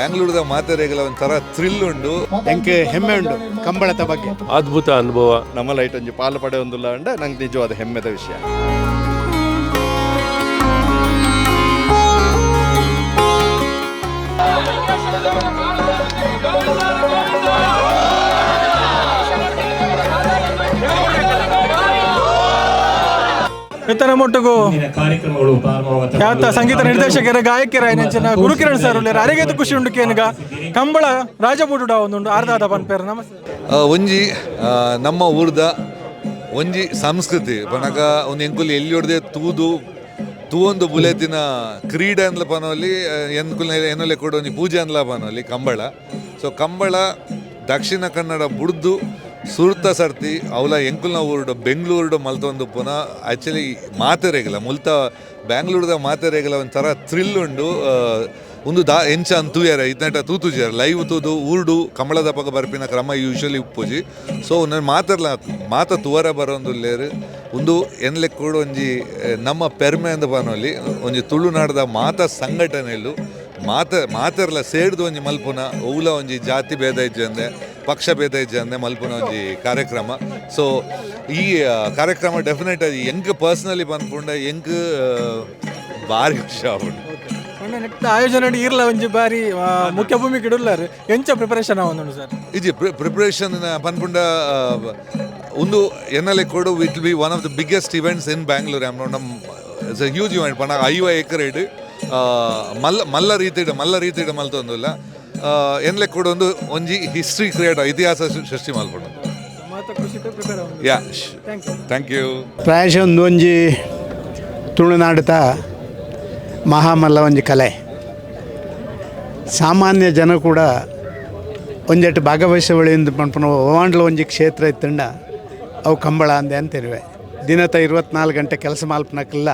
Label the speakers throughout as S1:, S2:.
S1: ಬ್ಯಾಂಗ್ಳೂರ್ದ ಮಾತೆರೆಗಳ ಒಂಥರ ಥ್ರಿಲ್ ಉಂಡು.
S2: ಎಂಕ್ ಹೆಮ್ಮೆ ಉಂಡು ಕಂಬಳದ ಬಗ್ಗೆ.
S3: ಅದ್ಭುತ ಅನುಭವ.
S4: ನಮ್ಮ ಲೈಟ್ ಒಂಜಿ ಪಾಲು ಪಡೆಯೊಂದುಲ್ಲ ಅಂಡ ನಂಗೆ ನಿಜವಾದ ಹೆಮ್ಮೆದ ವಿಷಯ.
S5: ಇತ್ತನ ಮೊಟ್ಟುಗು
S6: ಕಾರ್ಯಕ್ರಮಗಳು ಪ್ರಾರಂಭವಾಗುತ್ತವೆ.
S5: ಯಾತ ಸಂಗೀತ ನಿರ್ದೇಶಕರ ಗಾಯಕರ ನೆಂಚಿನ ಗುರುಕಿರಣ್ ಸರ್ ಉಲ್ಲೇರು. ಅರೆಗೇತು ಖುಷಿ ಉಂಡು ಕೇನುಗ ಕಂಬಳ ರಾಜಬೂಡುಡ ಒಂದುಂಡು ಆರ್ದಾದ ಪನ್ಪೇರು. ನಮಸ್ತೆ.
S1: ಒಂಜಿ ನಮ್ಮ ಊರ್ದ ಒಂಜಿ ಸಂಸ್ಕೃತಿ ಪನಕ ಒಂದು ಎಂಕುಲು ಎಲ್ಲಿ ಹೊಡೆದೆ ತೂದು ತೂವೊಂದು ಬುಲೆತಿನ ಕ್ರೀಡೆ ಅಂದ್ಲ ಪನೋಲಿ, ಎನ್ಕುಲ್ ಎನ್ನಲೆ ಕೂಡ ಒಂಜಿ ಪೂಜೆ ಅಂದ್ಲ ಪನೋಲಿ ಕಂಬಳ. ಸೊ ಕಂಬಳ ದಕ್ಷಿಣ ಕನ್ನಡ ಬುಡ್ದು ಸುರ್ತ ಸರ್ತಿ ಅವಲ ಎಂಕುಲ್ನ ಊರುಡು ಬೆಂಗಳೂರುಡು ಮಲ್ತೊಂದು ಪುನ. ಆ್ಯಕ್ಚುಲಿ ಮಾತೆರೆಗಲ ಮುಲ್ತ ಬ್ಯಾಂಗ್ಳೂರ್ದ ಮಾತೆರೆಗಲ ಒಂಥರ ಥ್ರಿಲ್ ಉಂಡು. ಒಂದು ದಾ ಎಂಚ ಅಂತ ತೂಯರ ಇದ್ನಟ ತೂತುಜಿಯರ್ ಲೈವ್ ತೂದು ಊರ್ಡು ಕಂಬಳದ ಪಕ್ಕ ಬರ್ಪಿನ ಕ್ರಮ ಯೂಶಲಿ ಉಪ್ಪುಜಿ. ಸೊ ನನ್ನ ಮಾತರ್ಲ ಮಾತ ತುವರ ಬರೋಂದುಲ್ಲೇರು. ಒಂದು ಎನ್ಲೆ ಕೂಡ ಒಂಜಿ ನಮ್ಮ ಪೆರ್ಮೆ ಅಂದ ಪನೋಲಿ. ಒಂಜಿ ತುಳುನಾಡದ ಮಾತ ಸಂಘಟನೆಲು ಮಾತ ಮಾತೆರ್ಲ ಸೇರ್ದು ಒಂಜಿ ಮಲ್ಪುನ ಒವ್ಲ ಒಂಜಿ ಜಾತಿ ಭೇದ ಇಜ್ಜಂದೆ ಪಕ್ಷ ಭೇದ ಇಜ್ಜಂದೆ ಮಲ್ಪುನ ಒಂಜಿ ಕಾರ್ಯಕ್ರಮ. ಸೊ ಈ ಕಾರ್ಯಕ್ರಮ ಡೆಫಿನೆಟ್ ಆಗಿ ಎಂಕ್ ಪರ್ಸ್ನಲಿ ಪನ್ಪುಂಡ ಎಂಕ್ ಭಾರಿ ಖುಷಿ ಆಪುಂಡು.
S5: ಮೊನ್ನೆ ನೆಟ್ಟ ಆಯೋಜನೆ ಇರ್ಲ ಒಂಜಿ ಬಾರಿ ಮುಖ್ಯ ಭೂಮಿಕೆ ಉಲ್ಲಾರು. ಎಂಚ ಪ್ರಿಪರೇಷನ್ ಆವೊಂದುಂಡು ಸರ್?
S1: ಇಜಿ ಪ್ರಿಪ್ರೇಷನ್ ಪನ್ಪುಂಡ ಒಂದು ಎನ್ನಲೆ ಕೊಡು it be one of the biggest events in Bangalore. ನಮ್ಮ it's a huge event ಪಂಡ 50 ಎಕರೆಡ್ ಮಲ್ಲ ಮಲ್ಲ ರೀತಿಡ್ ಮಲ್ಲ ರೀತಿಡ್ ಮಲ್ತೊಂದುಲ್ಲ. ಎನ್ಲೆ ಕೂಡ ಒಂದು ಒಂಜಿ ಹಿಸ್ಟ್ರಿ ಕ್ರಿಯೇಟ್ ಇತಿಹಾಸ ಸೃಷ್ಟಿ ಮಲ್ಪುಂಡು.
S5: ಮಾತ ಖುಷಿ ಪ್ರಿಪೇರ್ ಆವೊಂದು.
S1: ಯಾ.
S5: Thank you.
S1: Thank you.
S2: ಪ್ರಾಯಶಃ ಒಂದು ಒಂಜಿ ತುಳುನಾಡತ ಮಹಾಮಲ್ಲ ಒಂಜಿ ಕಲೆ. ಸಾಮಾನ್ಯ ಜನ ಕೂಡ ಒಂಜೆಟ್ಟು ಭಾಗವಹಿಸುವಳಿಂದ ಪನ್ಪುನ ಓವಾಂಡ್ಲ ಒಂಜಿ ಕ್ಷೇತ್ರ ಇತ್ತಂಡ ಅವು ಕಂಬಳ ಅಂದೆ ಅಂತಿರುವೆ. ದಿನತ 24 ಗಂಟೆ ಕೆಲಸ ಮಾಲ್ಪನಕ್ಕಿಲ್ಲ,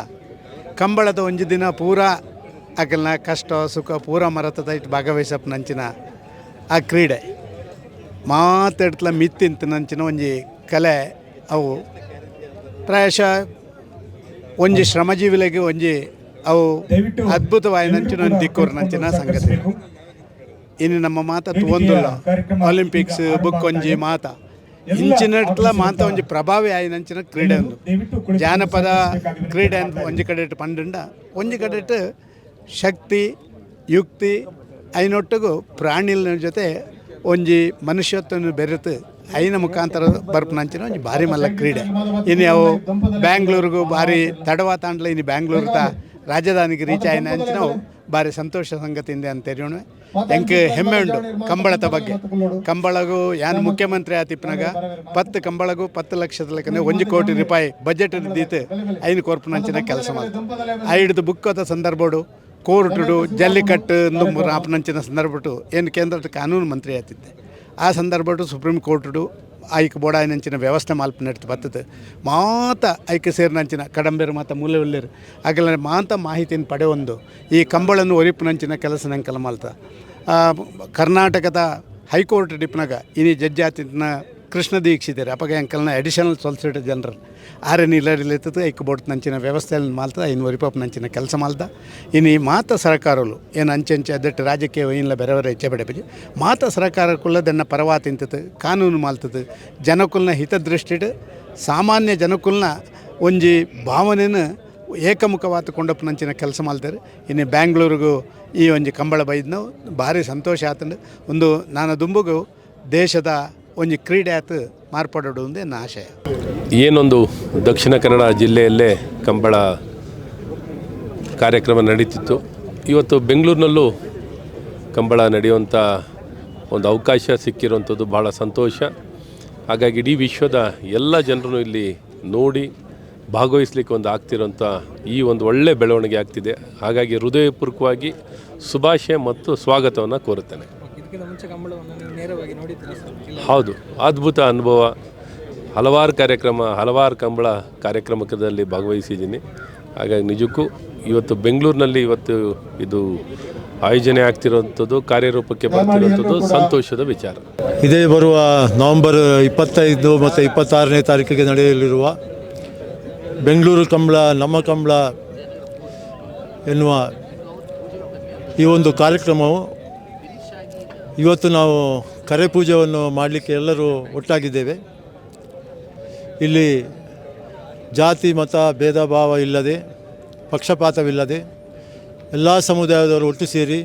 S2: ಕಂಬಳದ ಒಂಜಿ ದಿನ ಪೂರಾ ಅಕಲ್ನ ಕಷ್ಟ ಸುಖ ಪೂರಾ ಮರತದ ಇಟ್ಟು ಭಾಗವಹಿಸಪ್ಪ ನಂಚಿನ ಆ ಕ್ರೀಡೆ ಮಾತಾಡ್ತಲ ಮಿತ್ತಿಂತ ನಂಚಿನ ಒಂಜಿ ಕಲೆ ಅವು. ಪ್ರಾಯಶಃ ಒಂಜಿ ಶ್ರಮಜೀವಿಲೆಗೆ ಒಂಜಿ ಅವು
S6: ದಯವಿಟ್ಟು
S2: ಅದ್ಭುತವಾದ ನಂಚಿನ
S6: ಎಲ್ಲರೂ
S2: ಒಂದು
S6: ಕೂಡ
S2: ದಿಕ್ಕೂರು ನಂಚಿನ
S6: ಕೂತ್ಕೊಳ್ಳಲು
S2: ಸಂಗತಿ.
S6: ಸಹಕರಿಸಬೇಕು.
S2: ಇನ್ನು ನಮ್ಮ ಮಾತ
S6: ವೇದಿಕೆಯ
S2: ತುವೊಂದುಲ್ಲ
S6: ಕಾರ್ಯಕ್ರಮ
S2: ಒಲಿಂಪಿಕ್ಸ್
S6: ಈಗ
S2: ಬುಕ್ ಒಂಜಿ
S6: ಆರಂಭ
S2: ಮಾತ
S6: ಎಲ್ಲ
S2: ಇಂಚಿನಟ್ಲ ಮಾತ
S6: ಆಫೀಸರ್ಗಳ
S2: ಒಂಜಿ ಪ್ರಭಾವಿ ಆಯಿ ನಂಚಿನ ಕ್ರೀಡೆ ಒಂದು
S6: ದಯವಿಟ್ಟು ಕುಳಿತು
S2: ಜಾನಪದ
S6: ಸಹಕರಿಸಬೇಕಾಗಿ ವಿನಂತಿ
S2: ಕ್ರೀಡೆ ಅಂತ
S6: ಮಾಡ್ತಾ
S2: ಒಂಜಿ ಕಡೆ ಪಂಡುಂಡ ಒಂಜಿ ಕಡೆ ಶಕ್ತಿ ಯುಕ್ತಿ ಐನೊಟ್ಟಿಗೂ ಪ್ರಾಣಿಲ ಜೊತೆ ಒಂಜಿ ಮನುಷ್ಯತ್ವವನ್ನು ಬೆರೆತು ಐನ ಮುಖಾಂತರ ಬರ್ಪನಂಚಿನ ಒಂಜಿ ಭಾರಿ ಮಲ್ಲ ಕ್ರೀಡೆ. ಇನ್ನು ಅವು ಬ್ಯಾಂಗ್ಳೂರಿಗೂ ಭಾರಿ ತಡವಾ ತಾಂಡ್ಲ ಇನ್ನು ಬ್ಯಾಂಗ್ಳೂರು ತ ರಾಜಧಾನಿಗೆ ರೀಚ್ ಆಯಿನ ಅಂಚಿನ ಭಾರಿ ಸಂತೋಷ ಸಂಗತಿಯಿಂದ ಅಂತ ತೆರಿಯೋಣ. ಎಂಕ್ ಹೆಮ್ಮೆ ಉಂಡು ಕಂಬಳದ ಬಗ್ಗೆ. ಕಂಬಳಗು ಯಾನ್ ಮುಖ್ಯಮಂತ್ರಿ ಆತಿಪ್ಪನಾಗ 10 ಕಂಬಳಗು 10 ಲಕ್ಷದ ಲೆಕ್ಕನೆ 1 ಕೋಟಿ ರೂಪಾಯಿ ಬಜೆಟ್ ದೀತು ಐನು ಕೊರ್ಪುನಂಚಿನ ಕೆಲಸ ಮಾಡ್ತು. ಐಡ್ದು ಬುಕ್ ಅದ ಸಂದರ್ಭಡು ಕೋರ್ಟುಡು ಜಲ್ಲಿಕಟ್ಟು ಆಪನಂಚಿನ ಸಂದರ್ಭಟು ಏನು ಕೇಂದ್ರದ ಕಾನೂನು ಮಂತ್ರಿ ಆತಿದ್ದೆ. ಆ ಸಂದರ್ಭಟು ಸುಪ್ರೀಂ ಕೋರ್ಟುಡು ಐಕ್ ಬೋಡಾಯಿನಂಚಿನ ವ್ಯವಸ್ಥೆ ಮಲ್ಪ ನೆಡ್ತು ಬತ್ತದು. ಮಾತ ಐಕ್ ಸೇರಿನಂಚಿನ ಕಡಂಬೇರು ಮಾತ ಮೂಲೆ ಉಲ್ಲೇರು ಆಗಲ ಮಾತ ಮಾಹಿತಿಯನ್ನು ಪಡೆಯೊಂದು ಈ ಕಂಬಳನ್ನು ಒರಿಪುನಂಚಿನ ಕೆಲಸ ನಂಕಲ ಮಲ್ತ. ಕರ್ನಾಟಕದ ಹೈಕೋರ್ಟ್ ಡಿಪ್ನಾಗ ಇನಿ ಜಡ್ಜ್ ಆತಿನ ಕೃಷ್ಣ ದೀಕ್ಷಿತರು ಅಪಗ ಅಂಕಲ್ನ ಅಡಿಷನಲ್ ಸೊಲಿಸಿಟರ್ ಜನರಲ್ ಆರೆ ಇಲ್ಲರಿಲೆತ್ತದು ಐಕ್ ಬೋರ್ಡ್ ನಂಚಿನ ವ್ಯವಸ್ಥೆಯನ್ನು ಮಾಲ್ತ ಇನ್ನು ಒರಿಪಾಪ್ ನಂಚಿನ ಕೆಲಸ ಮಾಲ್ತ. ಇನ್ನು ಈ ಮಾತ ಸರ್ಕಾರಲು ಏನು ಅಂಚೆ ಅಂಚೆ ಅದಟ್ಟು ರಾಜಕೀಯ ಇಲ್ಲ ಬೇರೆ ಹೆಚ್ಚೆ ಬಡೆ ಮಾತ ಸರ್ಕಾರಕ್ಕುಲ್ಲ ದನ್ನ ಪರವಾ ತಿಂತದ್ದು ಕಾನೂನು ಮಾಲ್ತದ್ದು ಜನಕುಲ್ನ ಹಿತದೃಷ್ಟಿಡ್ ಸಾಮಾನ್ಯ ಜನಕುಲ್ನ ಒಂಜಿ ಭಾವನೆನ ಏಕಮುಖವಾದ ಕೊಂಡಪ್ಪನಂಚಿನ ಕೆಲಸ ಮಾಡ್ತಾರೆ. ಇನ್ನು ಬ್ಯಾಂಗ್ಳೂರಿಗೂ ಈ ಒಂಜಿ ಕಂಬಳ ಬೈದ್ನ ಭಾರಿ ಸಂತೋಷ ಆತಂಡು. ಒಂದು ನಾನು ದುಂಬುಗು ದೇಶದ ಒಂಜಿ ಕ್ರೀಡೆ ಆತು ಮಾರ್ಪಡೋಡು ಒಂದು ನನ್ನ ಆಶಯ.
S3: ಏನೊಂದು ದಕ್ಷಿಣ ಕನ್ನಡ ಜಿಲ್ಲೆಯಲ್ಲೇ ಕಂಬಳ ಕಾರ್ಯಕ್ರಮ ನಡೀತಿತ್ತು. ಇವತ್ತು ಬೆಂಗಳೂರಿನಲ್ಲೂ ಕಂಬಳ ನಡೆಯುವಂಥ ಒಂದು ಅವಕಾಶ ಸಿಕ್ಕಿರುವಂಥದ್ದು ಭಾಳ ಸಂತೋಷ. ಹಾಗಾಗಿ ಇಡೀ ವಿಶ್ವದ ಎಲ್ಲ ಜನರನ್ನು ಇಲ್ಲಿ ನೋಡಿ ಭಾಗವಹಿಸಲಿಕ್ಕೆ ಒಂದು ಆಗ್ತಿರೋಂಥ ಈ ಒಂದು ಒಳ್ಳೆಯ ಬೆಳವಣಿಗೆ ಆಗ್ತಿದೆ. ಹಾಗಾಗಿ ಹೃದಯಪೂರ್ವಕವಾಗಿ ಶುಭಾಶಯ ಮತ್ತು ಸ್ವಾಗತವನ್ನು ಕೋರುತ್ತೇನೆ.
S5: ಇದಕ್ಕಿಂತ ಮುಂಚೆ ಕಂಬಳವನ್ನು ನೀವು ನೇರವಾಗಿ ನೋಡಿದ್ರಿ ಸರ್? ಇಲ್ಲ.
S3: ಹೌದು, ಅದ್ಭುತ ಅನುಭವ. ಹಲವಾರು ಕಾರ್ಯಕ್ರಮ, ಹಲವಾರು ಕಂಬಳ ಕಾರ್ಯಕ್ರಮದಲ್ಲಿ ಭಾಗವಹಿಸಿದ್ದೀನಿ. ಹಾಗಾಗಿ ನಿಜಕ್ಕೂ ಇವತ್ತು ಬೆಂಗಳೂರಿನಲ್ಲಿ ಇವತ್ತು ಇದು ಆಯೋಜನೆ ಆಗ್ತಿರುವಂಥದ್ದು, ಕಾರ್ಯರೂಪಕ್ಕೆ ಬರ್ತಿರುವಂಥದ್ದು ಸಂತೋಷದ ವಿಚಾರ.
S7: ಇದೇ ಬರುವ ನವೆಂಬರ್ 25 ಮತ್ತು 26ನೇ ತಾರೀಕಿಗೆ ನಡೆಯಲಿರುವ ಬೆಂಗಳೂರು ಕಂಬಳ ನಮ್ಮ ಕಂಬಳ ಎನ್ನುವ ಈ ಒಂದು ಕಾರ್ಯಕ್ರಮವು ಇವತ್ತು ನಾವು ಕರೆ ಪೂಜೆಯನ್ನು ಮಾಡಲಿಕ್ಕೆ ಎಲ್ಲರೂ ಒಟ್ಟಾಗಿದ್ದೇವೆ. ಇಲ್ಲಿ ಜಾತಿ ಮತ ಭೇದ ಭಾವ ಇಲ್ಲದೆ, ಪಕ್ಷಪಾತವಿಲ್ಲದೆ ಎಲ್ಲ ಸಮುದಾಯದವರು ಒಟ್ಟು ಸೇರಿ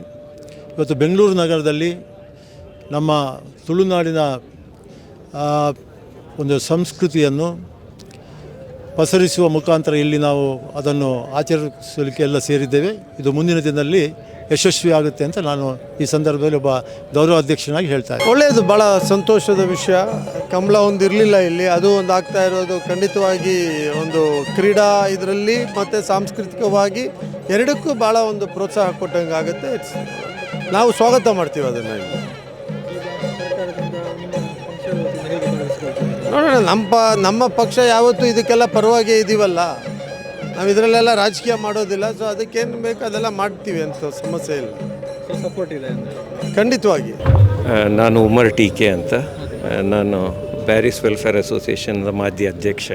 S7: ಇವತ್ತು ಬೆಂಗಳೂರು ನಗರದಲ್ಲಿ ನಮ್ಮ ತುಳುನಾಡಿನ ಒಂದು ಸಂಸ್ಕೃತಿಯನ್ನು ಪಸರಿಸುವ ಮುಖಾಂತರ ಇಲ್ಲಿ ನಾವು ಅದನ್ನು ಆಚರಿಸಲಿಕ್ಕೆ ಎಲ್ಲ ಸೇರಿದ್ದೇವೆ. ಇದು ಮುಂದಿನ ದಿನದಲ್ಲಿ ಯಶಸ್ವಿ ಆಗುತ್ತೆ ಅಂತ ನಾನು ಈ ಸಂದರ್ಭದಲ್ಲಿ ಒಬ್ಬ ಗೌರವ ಅಧ್ಯಕ್ಷನಾಗಿ ಹೇಳ್ತಾ ಇದ್ದೇನೆ.
S8: ಒಳ್ಳೆಯದು, ಭಾಳ ಸಂತೋಷದ ವಿಷಯ. ಕಂಬಳ ಒಂದು ಇರಲಿಲ್ಲ ಇಲ್ಲಿ, ಅದು ಒಂದು ಆಗ್ತಾ ಇರೋದು ಖಂಡಿತವಾಗಿ ಒಂದು ಕ್ರೀಡಾ ಇದರಲ್ಲಿ ಮತ್ತು ಸಾಂಸ್ಕೃತಿಕವಾಗಿ ಎರಡಕ್ಕೂ ಭಾಳ ಒಂದು ಪ್ರೋತ್ಸಾಹ ಕೊಟ್ಟಂಗೆ ಆಗುತ್ತೆ. ನಾವು ಸ್ವಾಗತ ಮಾಡ್ತೀವಿ ಅದನ್ನು ಇಲ್ಲಿ. ನೋಡೋಣ, ನಮ್ಮ ಪಕ್ಷ ಯಾವತ್ತೂ ಇದಕ್ಕೆಲ್ಲ ಪರವಾಗಿ ಇದ್ದೀವಲ್ಲ, ನಾವು ಇದರಲ್ಲೆಲ್ಲ ರಾಜಕೀಯ ಮಾಡೋದಿಲ್ಲ. ಸೊ ಅದಕ್ಕೇನು ಬೇಕು ಅದೆಲ್ಲ ಮಾಡ್ತೀವಿ ಅಂತ ಸಮಸ್ಯೆ ಇಲ್ಲ.
S5: ಸಪೋರ್ಟ್ ಇದೆ.
S8: ಖಂಡಿತವಾಗಿ.
S9: ನಾನು ಉಮರ್ ಟಿ ಕೆ ಅಂತ. ನಾನು ಬ್ಯಾರಿಸ್ ವೆಲ್ಫೇರ್ ಅಸೋಸಿಯೇಷನ್ದ ಮಾಜಿ ಅಧ್ಯಕ್ಷ.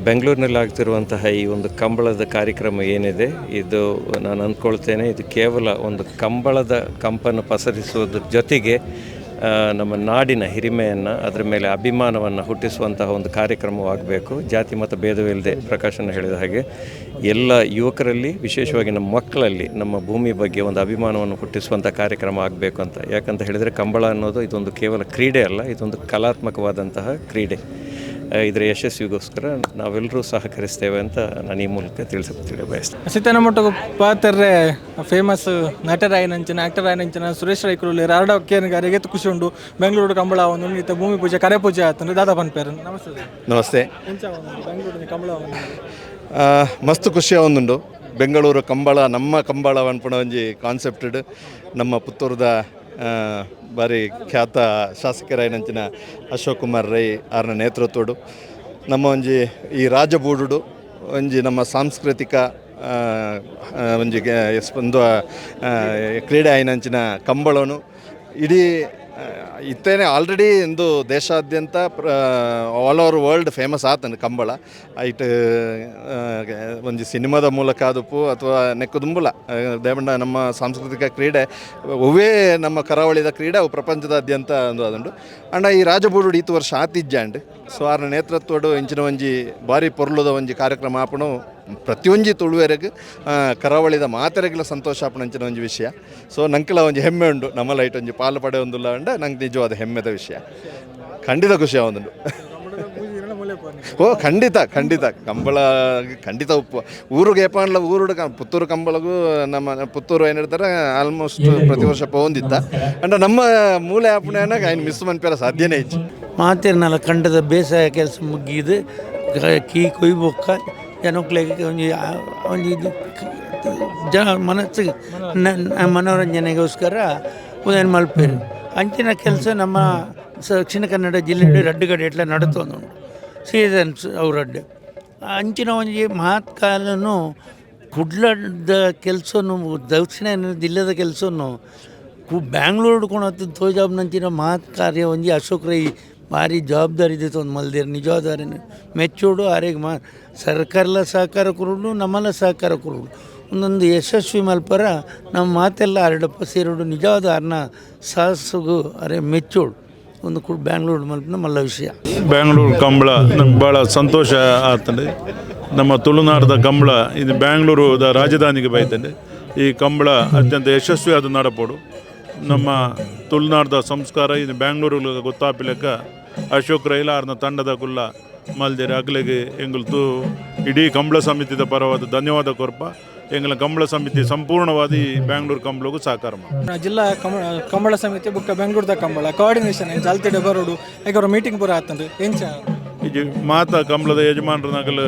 S9: ಬೆಂಗಳೂರಿನಲ್ಲಿ ಆಗ್ತಿರುವಂತಹ ಈ ಒಂದು ಕಂಬಳದ ಕಾರ್ಯಕ್ರಮ ಏನಿದೆ, ಇದು ನಾನು ಅಂದ್ಕೊಳ್ತೇನೆ, ಇದು ಕೇವಲ ಒಂದು ಕಂಬಳದ ಕಂಪನ್ನು ಪಸರಿಸುವುದ್ರ ಜೊತೆಗೆ ನಮ್ಮ ನಾಡಿನ ಹಿರಿಮೆಯನ್ನು, ಅದರ ಮೇಲೆ ಅಭಿಮಾನವನ್ನು ಹುಟ್ಟಿಸುವಂತಹ ಒಂದು ಕಾರ್ಯಕ್ರಮವಾಗಬೇಕು. ಜಾತಿ ಮತ ಭೇದವಿಲ್ಲದೆ ಪ್ರಕಾಶನ ಹೇಳಿದ ಹಾಗೆ ಎಲ್ಲ ಯುವಕರಲ್ಲಿ, ವಿಶೇಷವಾಗಿ ನಮ್ಮ ಮಕ್ಕಳಲ್ಲಿ ನಮ್ಮ ಭೂಮಿ ಬಗ್ಗೆ ಒಂದು ಅಭಿಮಾನವನ್ನು ಹುಟ್ಟಿಸುವಂಥ ಕಾರ್ಯಕ್ರಮ ಆಗಬೇಕು ಅಂತ. ಯಾಕಂತ ಹೇಳಿದರೆ ಕಂಬಳ ಅನ್ನೋದು ಇದೊಂದು ಕೇವಲ ಕ್ರೀಡೆ ಅಲ್ಲ, ಇದೊಂದು ಕಲಾತ್ಮಕವಾದಂತಹ ಕ್ರೀಡೆ. ಇದರ ಯಶಸ್ವಿಗೋಸ್ಕರ ನಾವೆಲ್ಲರೂ ಸಹಕರಿಸ್ತೇವೆ ಅಂತ ನಾನು ಈ ಮೂಲಕ ತಿಳಿಯ ಬಯಸ್ತೇನೆ.
S5: ಸಿತನ ಪಾತ್ರೆ ಫೇಮಸ್ ನಟರಾಯನಂಚಿನ ಆಕ್ಟರ್ ಆಯನಂಚಿನ ಸುರೇಶ್ ರೈಕುಲು ಆರ್ಡ ಕೇನ್ಗಾರಿಗೆ ಖುಷಿ ಉಂಡು. ಬೆಂಗಳೂರು ಕಂಬಳ ಒಂದು ಇತ್ತ ಭೂಮಿ ಪೂಜೆ ಕರೆ ಪೂಜೆ ಆತಂದ್ರೆ ದಾದಾ ಪನ್ಪೇರು. ನಮಸ್ತೆ.
S4: ನಮಸ್ತೆ.
S5: ಎಂಚ ಬೆಂಗಳೂರು ಕಂಬಳ?
S4: ಮಸ್ತ್ ಖುಷಿ ಒಂದುಂಡು. ಬೆಂಗಳೂರು ಕಂಬಳ ನಮ್ಮ ಕಂಬಳ ಪನ್ಪುನ ಒಂಜಿ ಕಾನ್ಸೆಪ್ಟೆಡ್ ನಮ್ಮ ಪುತ್ತೂರುದ ಬಾರಿ ಖ್ಯಾತ ಶಾಸಕರಾಯಿನಂಚಿನ ಅಶೋಕ್ ಕುಮಾರ್ ರೈ ಆರ್ನ ನೇತೃತ್ವಡು ನಮ್ಮ ಒಂಜಿ ಈ ರಾಜಬೂಡುಡು ಒಂಜಿ ನಮ್ಮ ಸಾಂಸ್ಕೃತಿಕ ಒಂಜಿ ಒಂದು ಕ್ರೀಡೆ ಆಯಿನಂಚಿನ ಕಂಬಳನು ಇಡೀ ಇತ್ತೇನೆ ಆಲ್ರೆಡಿ ಇಂದು ದೇಶಾದ್ಯಂತ all over world famous ಆತನ ಕಂಬಳ. ಐಟ್ ಒಂಜಿ ಸಿನಿಮಾದ ಮೂಲಕ ಆದುಪ್ಪು ಅಥವಾ ನೆಕ್ಕು ದುಂಬುಲ ದೇವಂಡ ನಮ್ಮ ಸಾಂಸ್ಕೃತಿಕ ಕ್ರೀಡೆ ಒವ್ವೇ ನಮ್ಮ ಕರಾವಳಿದ ಕ್ರೀಡೆ ಅವು ಪ್ರಪಂಚದಾದ್ಯಂತ ಒಂದು ಅದುಂಡು. ಅಂಡ ಈ ರಾಜಬೂಡು ಈತು ವರ್ಷ ಆತಿಜ್ಜಾಂಡ್. ಸೊ ಆರ್ನ ನೇತೃತ್ವಡು ಇಂಚಿನ ಒಂಜಿ ಬಾರಿ ಪೊರ್ಲುದ ಒಂಜಿ ಕಾರ್ಯಕ್ರಮ ಆಪಣು ಪ್ರತಿಯೊಂಜಿ ತುಳುವೆರೆಗ್ ಕರಾವಳಿದ ಮಾತೆರೆಗ್ಲ ಸಂತೋಷ ಆಪುನಂಚಿನ ಒಂಜಿ ವಿಷಯ. ಸೊ ನಂಕಲ ಒಂಜಿ ಹೆಮ್ಮೆ ಉಂಡು, ನಮ್ಮ ಲೈಟ್ ಒಂಜಿ ಪಾಲು ಪಡೆಯೊಂದುಲ್ಲ ಅಂಡ ನಂಗೆ ನಿಜವಾದ ಹೆಮ್ಮೆದ ವಿಷಯ. ಖಂಡಿತ ಖುಷಿ ಆವೊಂದುಂಡು. ಓ ಖಂಡಿತ ಖಂಡಿತ ಕಂಬಳ ಖಂಡಿತ ಉಪ್ಪು ಊರಿಗೆ ಏಪಾಂಡ್ಲ ಊರುಡು ಪುತ್ತೂರು ಕಂಬಳಗೂ ನಮ್ಮ ಪುತ್ತೂರು ಏನು ಹೇಳ್ತಾರೆ ಆಲ್ಮೋಸ್ಟ್ ಪ್ರತಿ ವರ್ಷ ಪೋಂದಿತ್ತ. ಅಂಡ ನಮ್ಮ ಮೂಲೆ ಆಪುಣೆ ಐನ್ ಮಿಸ್ ಮನ್ಪೆರ ಸಾಧ್ಯನೇ ಇಜ್ಜಿ.
S10: ಮಾತೆರ್ನಲ ಕಂಡದ ಬೇಸಾಯ ಕೆಲಸ ಮುಗಿದು ಕೀ ಕೊಯ್ಬೊಕ್ಕ ಜನಕ್ಲೆಗ್ ಒಂಜಿ ಒಂಜಿ ಇದು ಜನ ಮನಸ್ಸಿಗೆ ಮನೋರಂಜನೆಗೋಸ್ಕರ ಉದಯನ್ ಮಲ್ಪೇರು. ಅಂಚಿನ ಕೆಲಸ ನಮ್ಮ ದಕ್ಷಿಣ ಕನ್ನಡ ಜಿಲ್ಲೆ ರಡ್ಡು ಕಡೆ ಎಟ್ಲ ನಡತೊಂದುಂಡು ಸೀಸನ್ಸ್ ಅವರಡ್ಡೆ. ಅಂಚಿನ ಒಂಜಿ ಮಹತ್ಕಾಲನು ಕುಡ್ಲದ ಕೆಲಸನು ದಕ್ಷಿಣ ಕನ್ನಡ ಜಿಲ್ಲೆದ ಕೆಲಸನು ಬ್ಯಾಂಗ್ಳೂರು ಕೊಣತ್ತು ತೋಜಾಬ್ನಂಚಿನ ಮಹತ್ ಕಾರ್ಯ ಒಂಜಿ ಅಶೋಕ್ ರೈ ಭಾರಿ ಜವಾಬ್ದಾರಿ ಒಂದು ಮಲ್ದೇರು. ನಿಜವಾದಾರಿನ ಮೆಚ್ಚೋಡು ಆರೆಗ್ ಮಾ ಸರ್ಕಾರಲ ಸಹಕಾರ ಕೊರಡು, ನಮ್ಮಲ್ಲ ಸಹಕಾರ ಕೊರಡು, ಒಂದೊಂದು ಯಶಸ್ವಿ ಮಲ್ಪರ ನಮ್ಮ ಮಾತೆಲ್ಲ ಅರಡಪ್ಪ ಸೇರೋಡು. ನಿಜವಾದ ಅರ್ನ ಸಾಹಸಗು ಅರೆ ಮೆಚ್ಚೋಡು ಒಂದು ಕೂಡ ಬ್ಯಾಂಗ್ಳೂರು ಮಲ್ಪನ ಮಲ್ಲ ವಿಷಯ.
S11: ಬ್ಯಾಂಗ್ಳೂರು ಕಂಬಳ ನಮ್ಗೆ ಭಾಳ ಸಂತೋಷ ಆಗ್ತದೆ. ನಮ್ಮ ತುಳುನಾಡದ ಕಂಬಳ ಇದು ಬ್ಯಾಂಗ್ಳೂರುದ ರಾಜಧಾನಿಗೆ ಬೈತಂಡೆ. ಈ ಕಂಬಳ ಅತ್ಯಂತ ಯಶಸ್ವಿಯಾದ ನಡಪೋಡು. ನಮ್ಮ ತುಳುನಾಡದ ಸಂಸ್ಕಾರ ಇದು ಬ್ಯಾಂಗ್ಳೂರು ಗೊತ್ತಾಪಿಲೆಕ್ಕ ಅಶೋಕ್ ರೈಲ ಆರ್ನ ತಂಡದ ಕುಲ್ಲ ಮಲ್ದೇರು ಅಗ್ಲಿಗೆ ಎಂಗುಲು ತೂ ಇಡೀ ಕಂಬಳ ಸಮಿತಿದ ಪರವಾದ ಧನ್ಯವಾದ ಕೊರ್ಪ. ಎಂಗಳ ಕಂಬಳ ಸಮಿತಿ ಸಂಪೂರ್ಣವಾದ ಈ ಬ್ಯಾಂಗ್ಳೂರು ಕಂಬಳಗೂ ಸಹಕಾರ
S5: ಮಾಡು. ಜಿಲ್ಲಾ ಕಂಬಳ ಸಮಿತಿ ಬುಕ್ಕ ಬೆಂಗಳೂರದ ಕಂಬಳ ಕೋಆರ್ಡಿನೇಷನ್ ಜಾಲ್ತಿಡೆ ಬರೋಡು ಈಗ ಮೀಟಿಂಗ್ ಪೂರ ಆತಂದ್ರೆ ಎಂಚ?
S11: ಇದು ಮಾತ ಕಂಬಳದ ಯಜಮಾನರನಗಲು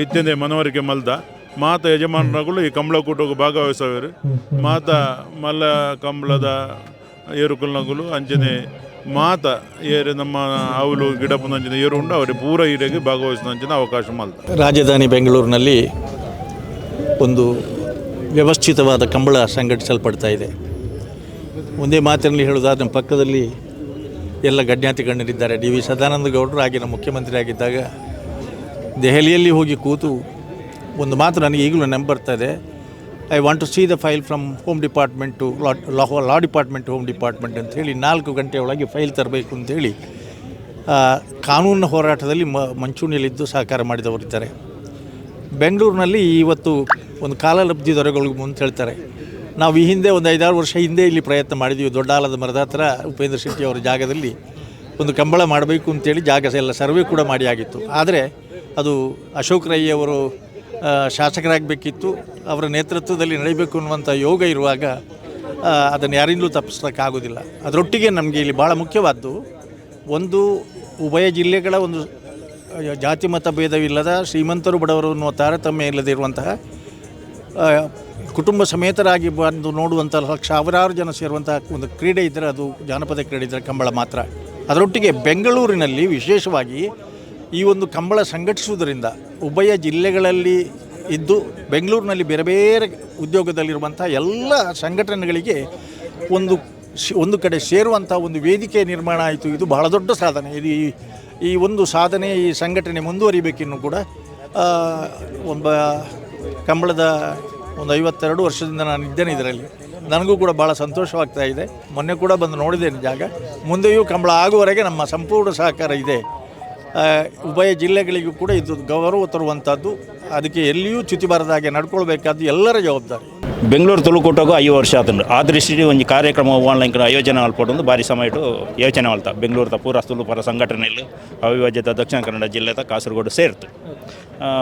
S11: ಇತ್ಯಂದೆ ಮನವರಿಕೆ ಮಲ್ದ ಮಾತ ಯಜಮಾನರುಗಳು ಈ ಕಂಬಳ ಕೂಟಕ್ಕೆ ಭಾಗವಹಿಸವರು. ಮಾತ ಮಲ್ಲ ಕಂಬಳದ ಏರುಕುಲ್ನಗುಲು ಅಂಚನೆ ಮಾತ ಏರು ನಮ್ಮ ಅವಲು ಗಿಡಪುನಂಚಿನ ಏರು ಉಂಡು ಅವರಿಗೆ ಪೂರ ಈಡೆಗೆ ಭಾಗವಹಿಸಿದ ಅವಕಾಶ ಮಲ್ದ.
S12: ರಾಜಧಾನಿ ಬೆಂಗಳೂರಿನಲ್ಲಿ ಒಂದು ವ್ಯವಸ್ಥಿತವಾದ ಕಂಬಳ ಸಂಘಟಿಸಲ್ಪಡ್ತಾ ಇದೆ. ಒಂದೇ ಮಾತಿನಲ್ಲಿ ಹೇಳೋದಾದ್ರೆ ನಮ್ಮ ಪಕ್ಕದಲ್ಲಿ ಎಲ್ಲ ಗಣ್ಯಾತಿ ಗಣ್ಯರಿದ್ದಾರೆ. ಡಿ ವಿ ಸದಾನಂದ ಗೌಡರು ಆಗಿನ ಮುಖ್ಯಮಂತ್ರಿ ಆಗಿದ್ದಾಗ ದೆಹಲಿಯಲ್ಲಿ ಹೋಗಿ ಕೂತು ಒಂದು ಮಾತು ನನಗೆ ಈಗಲೂ ನೆನಪು ಬರ್ತಾ ಇದೆ. I want to see the file from home department to law law department to home department ಅಂಥೇಳಿ 4 ಗಂಟೆ ಒಳಗೆ file ತರಬೇಕು ಅಂಥೇಳಿ ಕಾನೂನಿನ ಹೋರಾಟದಲ್ಲಿ ಮಂಚೂಣಿಯಲ್ಲಿದ್ದು ಸಹಕಾರ ಮಾಡಿದವರಿದ್ದಾರೆ. ಬೆಂಗಳೂರಿನಲ್ಲಿ ಇವತ್ತು ಒಂದು ಕಾಲಲಬ್ಧಿ ದೊರೆಗಳಿಗೆ ಅಂತ ಹೇಳ್ತಾರೆ. ನಾವು ಈ ಹಿಂದೆ ಒಂದು 5-6 ವರ್ಷ ಹಿಂದೆ ಇಲ್ಲಿ ಪ್ರಯತ್ನ ಮಾಡಿದ್ವಿ. ದೊಡ್ಡ ಆಲದ ಮರದ ಹತ್ರ ಉಪೇಂದ್ರ ಶೆಟ್ಟಿ ಅವರ ಜಾಗದಲ್ಲಿ ಒಂದು ಕಂಬಳ ಮಾಡಬೇಕು ಅಂತೇಳಿ ಜಾಗ ಎಲ್ಲ ಸರ್ವೆ ಕೂಡ ಮಾಡಿ ಆಗಿತ್ತು. ಆದರೆ ಅದು ಅಶೋಕ್ ರೈ ಅವರು ಶಾಸಕರಾಗಬೇಕಿತ್ತು, ಅವರ ನೇತೃತ್ವದಲ್ಲಿ ನಡೀಬೇಕು ಅನ್ನುವಂಥ ಯೋಗ ಇರುವಾಗ ಅದನ್ನು ಯಾರಿಂದಲೂ ತಪ್ಪಿಸೋಕ್ಕಾಗೋದಿಲ್ಲ. ಅದರೊಟ್ಟಿಗೆ ನಮಗೆ ಇಲ್ಲಿ ಭಾಳ ಮುಖ್ಯವಾದ್ದು ಒಂದು ಉಭಯ ಜಿಲ್ಲೆಗಳ ಒಂದು ಜಾತಿ ಮತ ಭೇದವಿಲ್ಲದ, ಶ್ರೀಮಂತರು ಬಡವರು ಅನ್ನುವ ತಾರತಮ್ಯ ಇಲ್ಲದೆ ಇರುವಂತಹ ಕುಟುಂಬ ಸಮೇತರಾಗಿ ಬಂದು ನೋಡುವಂಥ ಸಾವಿರಾರು ಜನ ಸೇರುವಂಥ ಒಂದು ಕ್ರೀಡೆ ಇದ್ದರೆ ಅದು ಜಾನಪದ ಕ್ರೀಡೆ ಇದ್ದರೆ ಕಂಬಳ ಮಾತ್ರ. ಅದರೊಟ್ಟಿಗೆ ಬೆಂಗಳೂರಿನಲ್ಲಿ ವಿಶೇಷವಾಗಿ ಈ ಒಂದು ಕಂಬಳ ಸಂಘಟಿಸುವುದರಿಂದ ಉಭಯ ಜಿಲ್ಲೆಗಳಲ್ಲಿ ಇದ್ದು ಬೆಂಗಳೂರಿನಲ್ಲಿ ಬೇರೆ ಬೇರೆ ಉದ್ಯೋಗದಲ್ಲಿರುವಂಥ ಎಲ್ಲ ಸಂಘಟನೆಗಳಿಗೆ ಒಂದು ಕಡೆ ಸೇರುವಂಥ ಒಂದು ವೇದಿಕೆ ನಿರ್ಮಾಣ ಆಯಿತು. ಇದು ಬಹಳ ದೊಡ್ಡ ಸಾಧನೆ. ಇದು ಈ ಒಂದು ಸಾಧನೆ, ಈ ಸಂಘಟನೆ ಮುಂದುವರಿಬೇಕಿನ್ನು ಕೂಡ. ಒಬ್ಬ ಕಂಬಳದ ಒಂದು 52 ವರ್ಷದಿಂದ ನಾನು ಇದ್ದೇನೆ ಇದರಲ್ಲಿ. ನನಗೂ ಕೂಡ ಭಾಳ ಸಂತೋಷವಾಗ್ತಾ ಇದೆ. ಮೊನ್ನೆ ಕೂಡ ಬಂದು ನೋಡಿದ್ದೇನೆ ಜಾಗ. ಮುಂದೆಯೂ ಕಂಬಳ ಆಗುವವರೆಗೆ ನಮ್ಮ ಸಂಪೂರ್ಣ ಸಹಕಾರ ಇದೆ. ಉಭಯ ಜಿಲ್ಲೆಗಳಿಗೂ ಕೂಡ ಇದು ಗೌರವ ತರುವಂಥದ್ದು. ಅದಕ್ಕೆ ಎಲ್ಲಿಯೂ ಚ್ಯುತಿ ಬಾರದ ಹಾಗೆ ನಡ್ಕೊಳ್ಬೇಕಾದ್ದು ಎಲ್ಲರ ಜವಾಬ್ದಾರಿ.
S13: ಬೆಂಗಳೂರು ತುಳುಕೂಟಗೂ 5 ವರ್ಷ ಆತಂಡು. ಆ ದೃಷ್ಟಿಯಲ್ಲಿ ಒಂದು ಕಾರ್ಯಕ್ರಮ ಆನ್ಲೈನ್ ಆಯೋಜನೆ ಮಲ್ಪೊಡೊಂದು ಭಾರಿ ಸಮಯ ಇಟ್ಟು ಯೋಚನೆ ಮಲ್ತ. ಬೆಂಗಳೂರು ಪೂರ ತುಳು ಪರ ಸಂಘಟನೆಯಲ್ಲಿ ಅವಿಭಾಜ್ಯದ ದಕ್ಷಿಣ ಕನ್ನಡ ಜಿಲ್ಲೆದ ಕಾಸರಗೋಡು ಸೇರ್ತು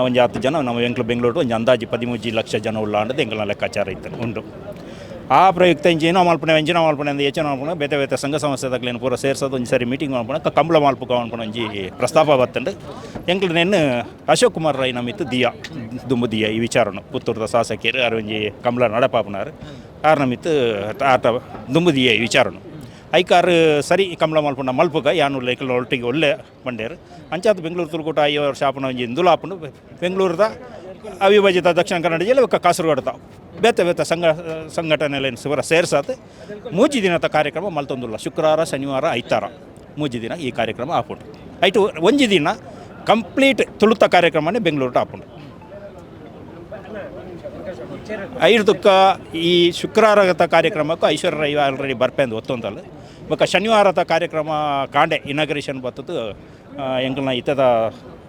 S13: ಒಂಜಿ 10 ಜನ ನಮ್ಮ ಬೆಂಗಳೂರು ಒಂಜಿ ಅಂದಾಜು 13 ಲಕ್ಷ ಜನ ಉಳ್ಳ ಅಂಡದು ಎಂಕಲ್ನ ಲೆಕ್ಕಾಚಾರ ಇತ್ತು ಉಂಟು. ಆ ಪ್ರಯುಕ್ತ ಇಂಜಿನ ಮಲ್ಪನೆ ಎಂಜಿನ ಮಲ್ಪನೆ ಅಂದ್ ಯೋಚನೆ ಮಲ್ಪನೆ ಬೇತೆ ಬೇತೆ ಸಂಘ ಸಂಸ್ಥೆದಾಗಲೇನು ಪೂರ ಸೇರ್ಸೋದು ಒಂಜಿ ಸರಿ ಮೀಟಿಂಗ್ ಮಲ್ಪನೆ ಕಂಬಳ ಮಲ್ಪುಕ ಅನ್ಪುನ ಒಂಜಿ ಪ್ರಸ್ತಾಪ ಬತ್ತಂಡು. ಎಂಕ್ಲು ನೆನ್ನು ಅಶೋಕ್ ಕುಮಾರ್ ರೈ ನಮಿತ್ತು ದಿಯಾ ದುಂಬು ದಿಯಾ ಈ ವಿಚಾರನು ಪುತ್ತೂರದ ಶಾಸಕಿಯರು ಆರು ಒಂಜಿ ಕಂಬಳ ನಡಪಾಪನಾರು ಆರು ನಮಿತ್ತು ಆಟ ದುಂಬು ದಿಯಾ ಈ ವಿಚಾರನು ಐಕಾರು ಸರಿ ಕಂಬಳ ಮಲ್ಪುಂಡ ಮಲ್ಪುಕ ಯಾನು ಲೇಕಲ್ ಒಟ್ಟಿಗೆ ಒಳ್ಳೆ ಬಂಡೇರು ಅಂಚಾದ ಬೆಂಗಳೂರು ತುಳುಕೂಟ 5 ವರ್ಷ ಆಪುನ ಒಂಜಿ ಇಂದುಲಾಪುಂಡು. ಬೆಂಗಳೂರದ ಅವಿಭಜಿತ ದಕ್ಷಿಣ ಕನ್ನಡ ಜಿಲ್ಲೆ ಬೊಕ್ಕ ಕಾಸರಗೋಡು ಬೇತೆ ಬೇತೆ ಸಂಘಟನೆಲೇನು ಸುವರ ಸೇರ್ಸಾತ್ 3 ದಿನದ ಕಾರ್ಯಕ್ರಮ ಮಲ್ತೊಂದುಲ್ಲ. ಶುಕ್ರವಾರ, ಶನಿವಾರ, ಐತಾರ 3 ದಿನ ಈ ಕಾರ್ಯಕ್ರಮ ಆಪುಂಡು. ಐಟು ಒಂಜಿ ದಿನ ಕಂಪ್ಲೀಟ್ ತುಳುತ ಕಾರ್ಯಕ್ರಮನೇ ಬೆಂಗಳೂರು ಆಪುಂಡು. ಐದುಕ್ಕ ಈ ಶುಕ್ರವಾರದ ಕಾರ್ಯಕ್ರಮಕ್ಕೂ ಐಶ್ವರ್ಯ ರೈ ಆಲ್ರೆಡಿ ಬರ್ಪೆಂದು ಒತ್ತೊಂದಲ್ಲ. ಬೊಕ್ಕ ಶನಿವಾರದ ಕಾರ್ಯಕ್ರಮ ಕಾಂಡೆ ಇನಾಗ್ರೇಷನ್ ಬತ್ತದು ಎಂಕಲ್ನ ಇತದ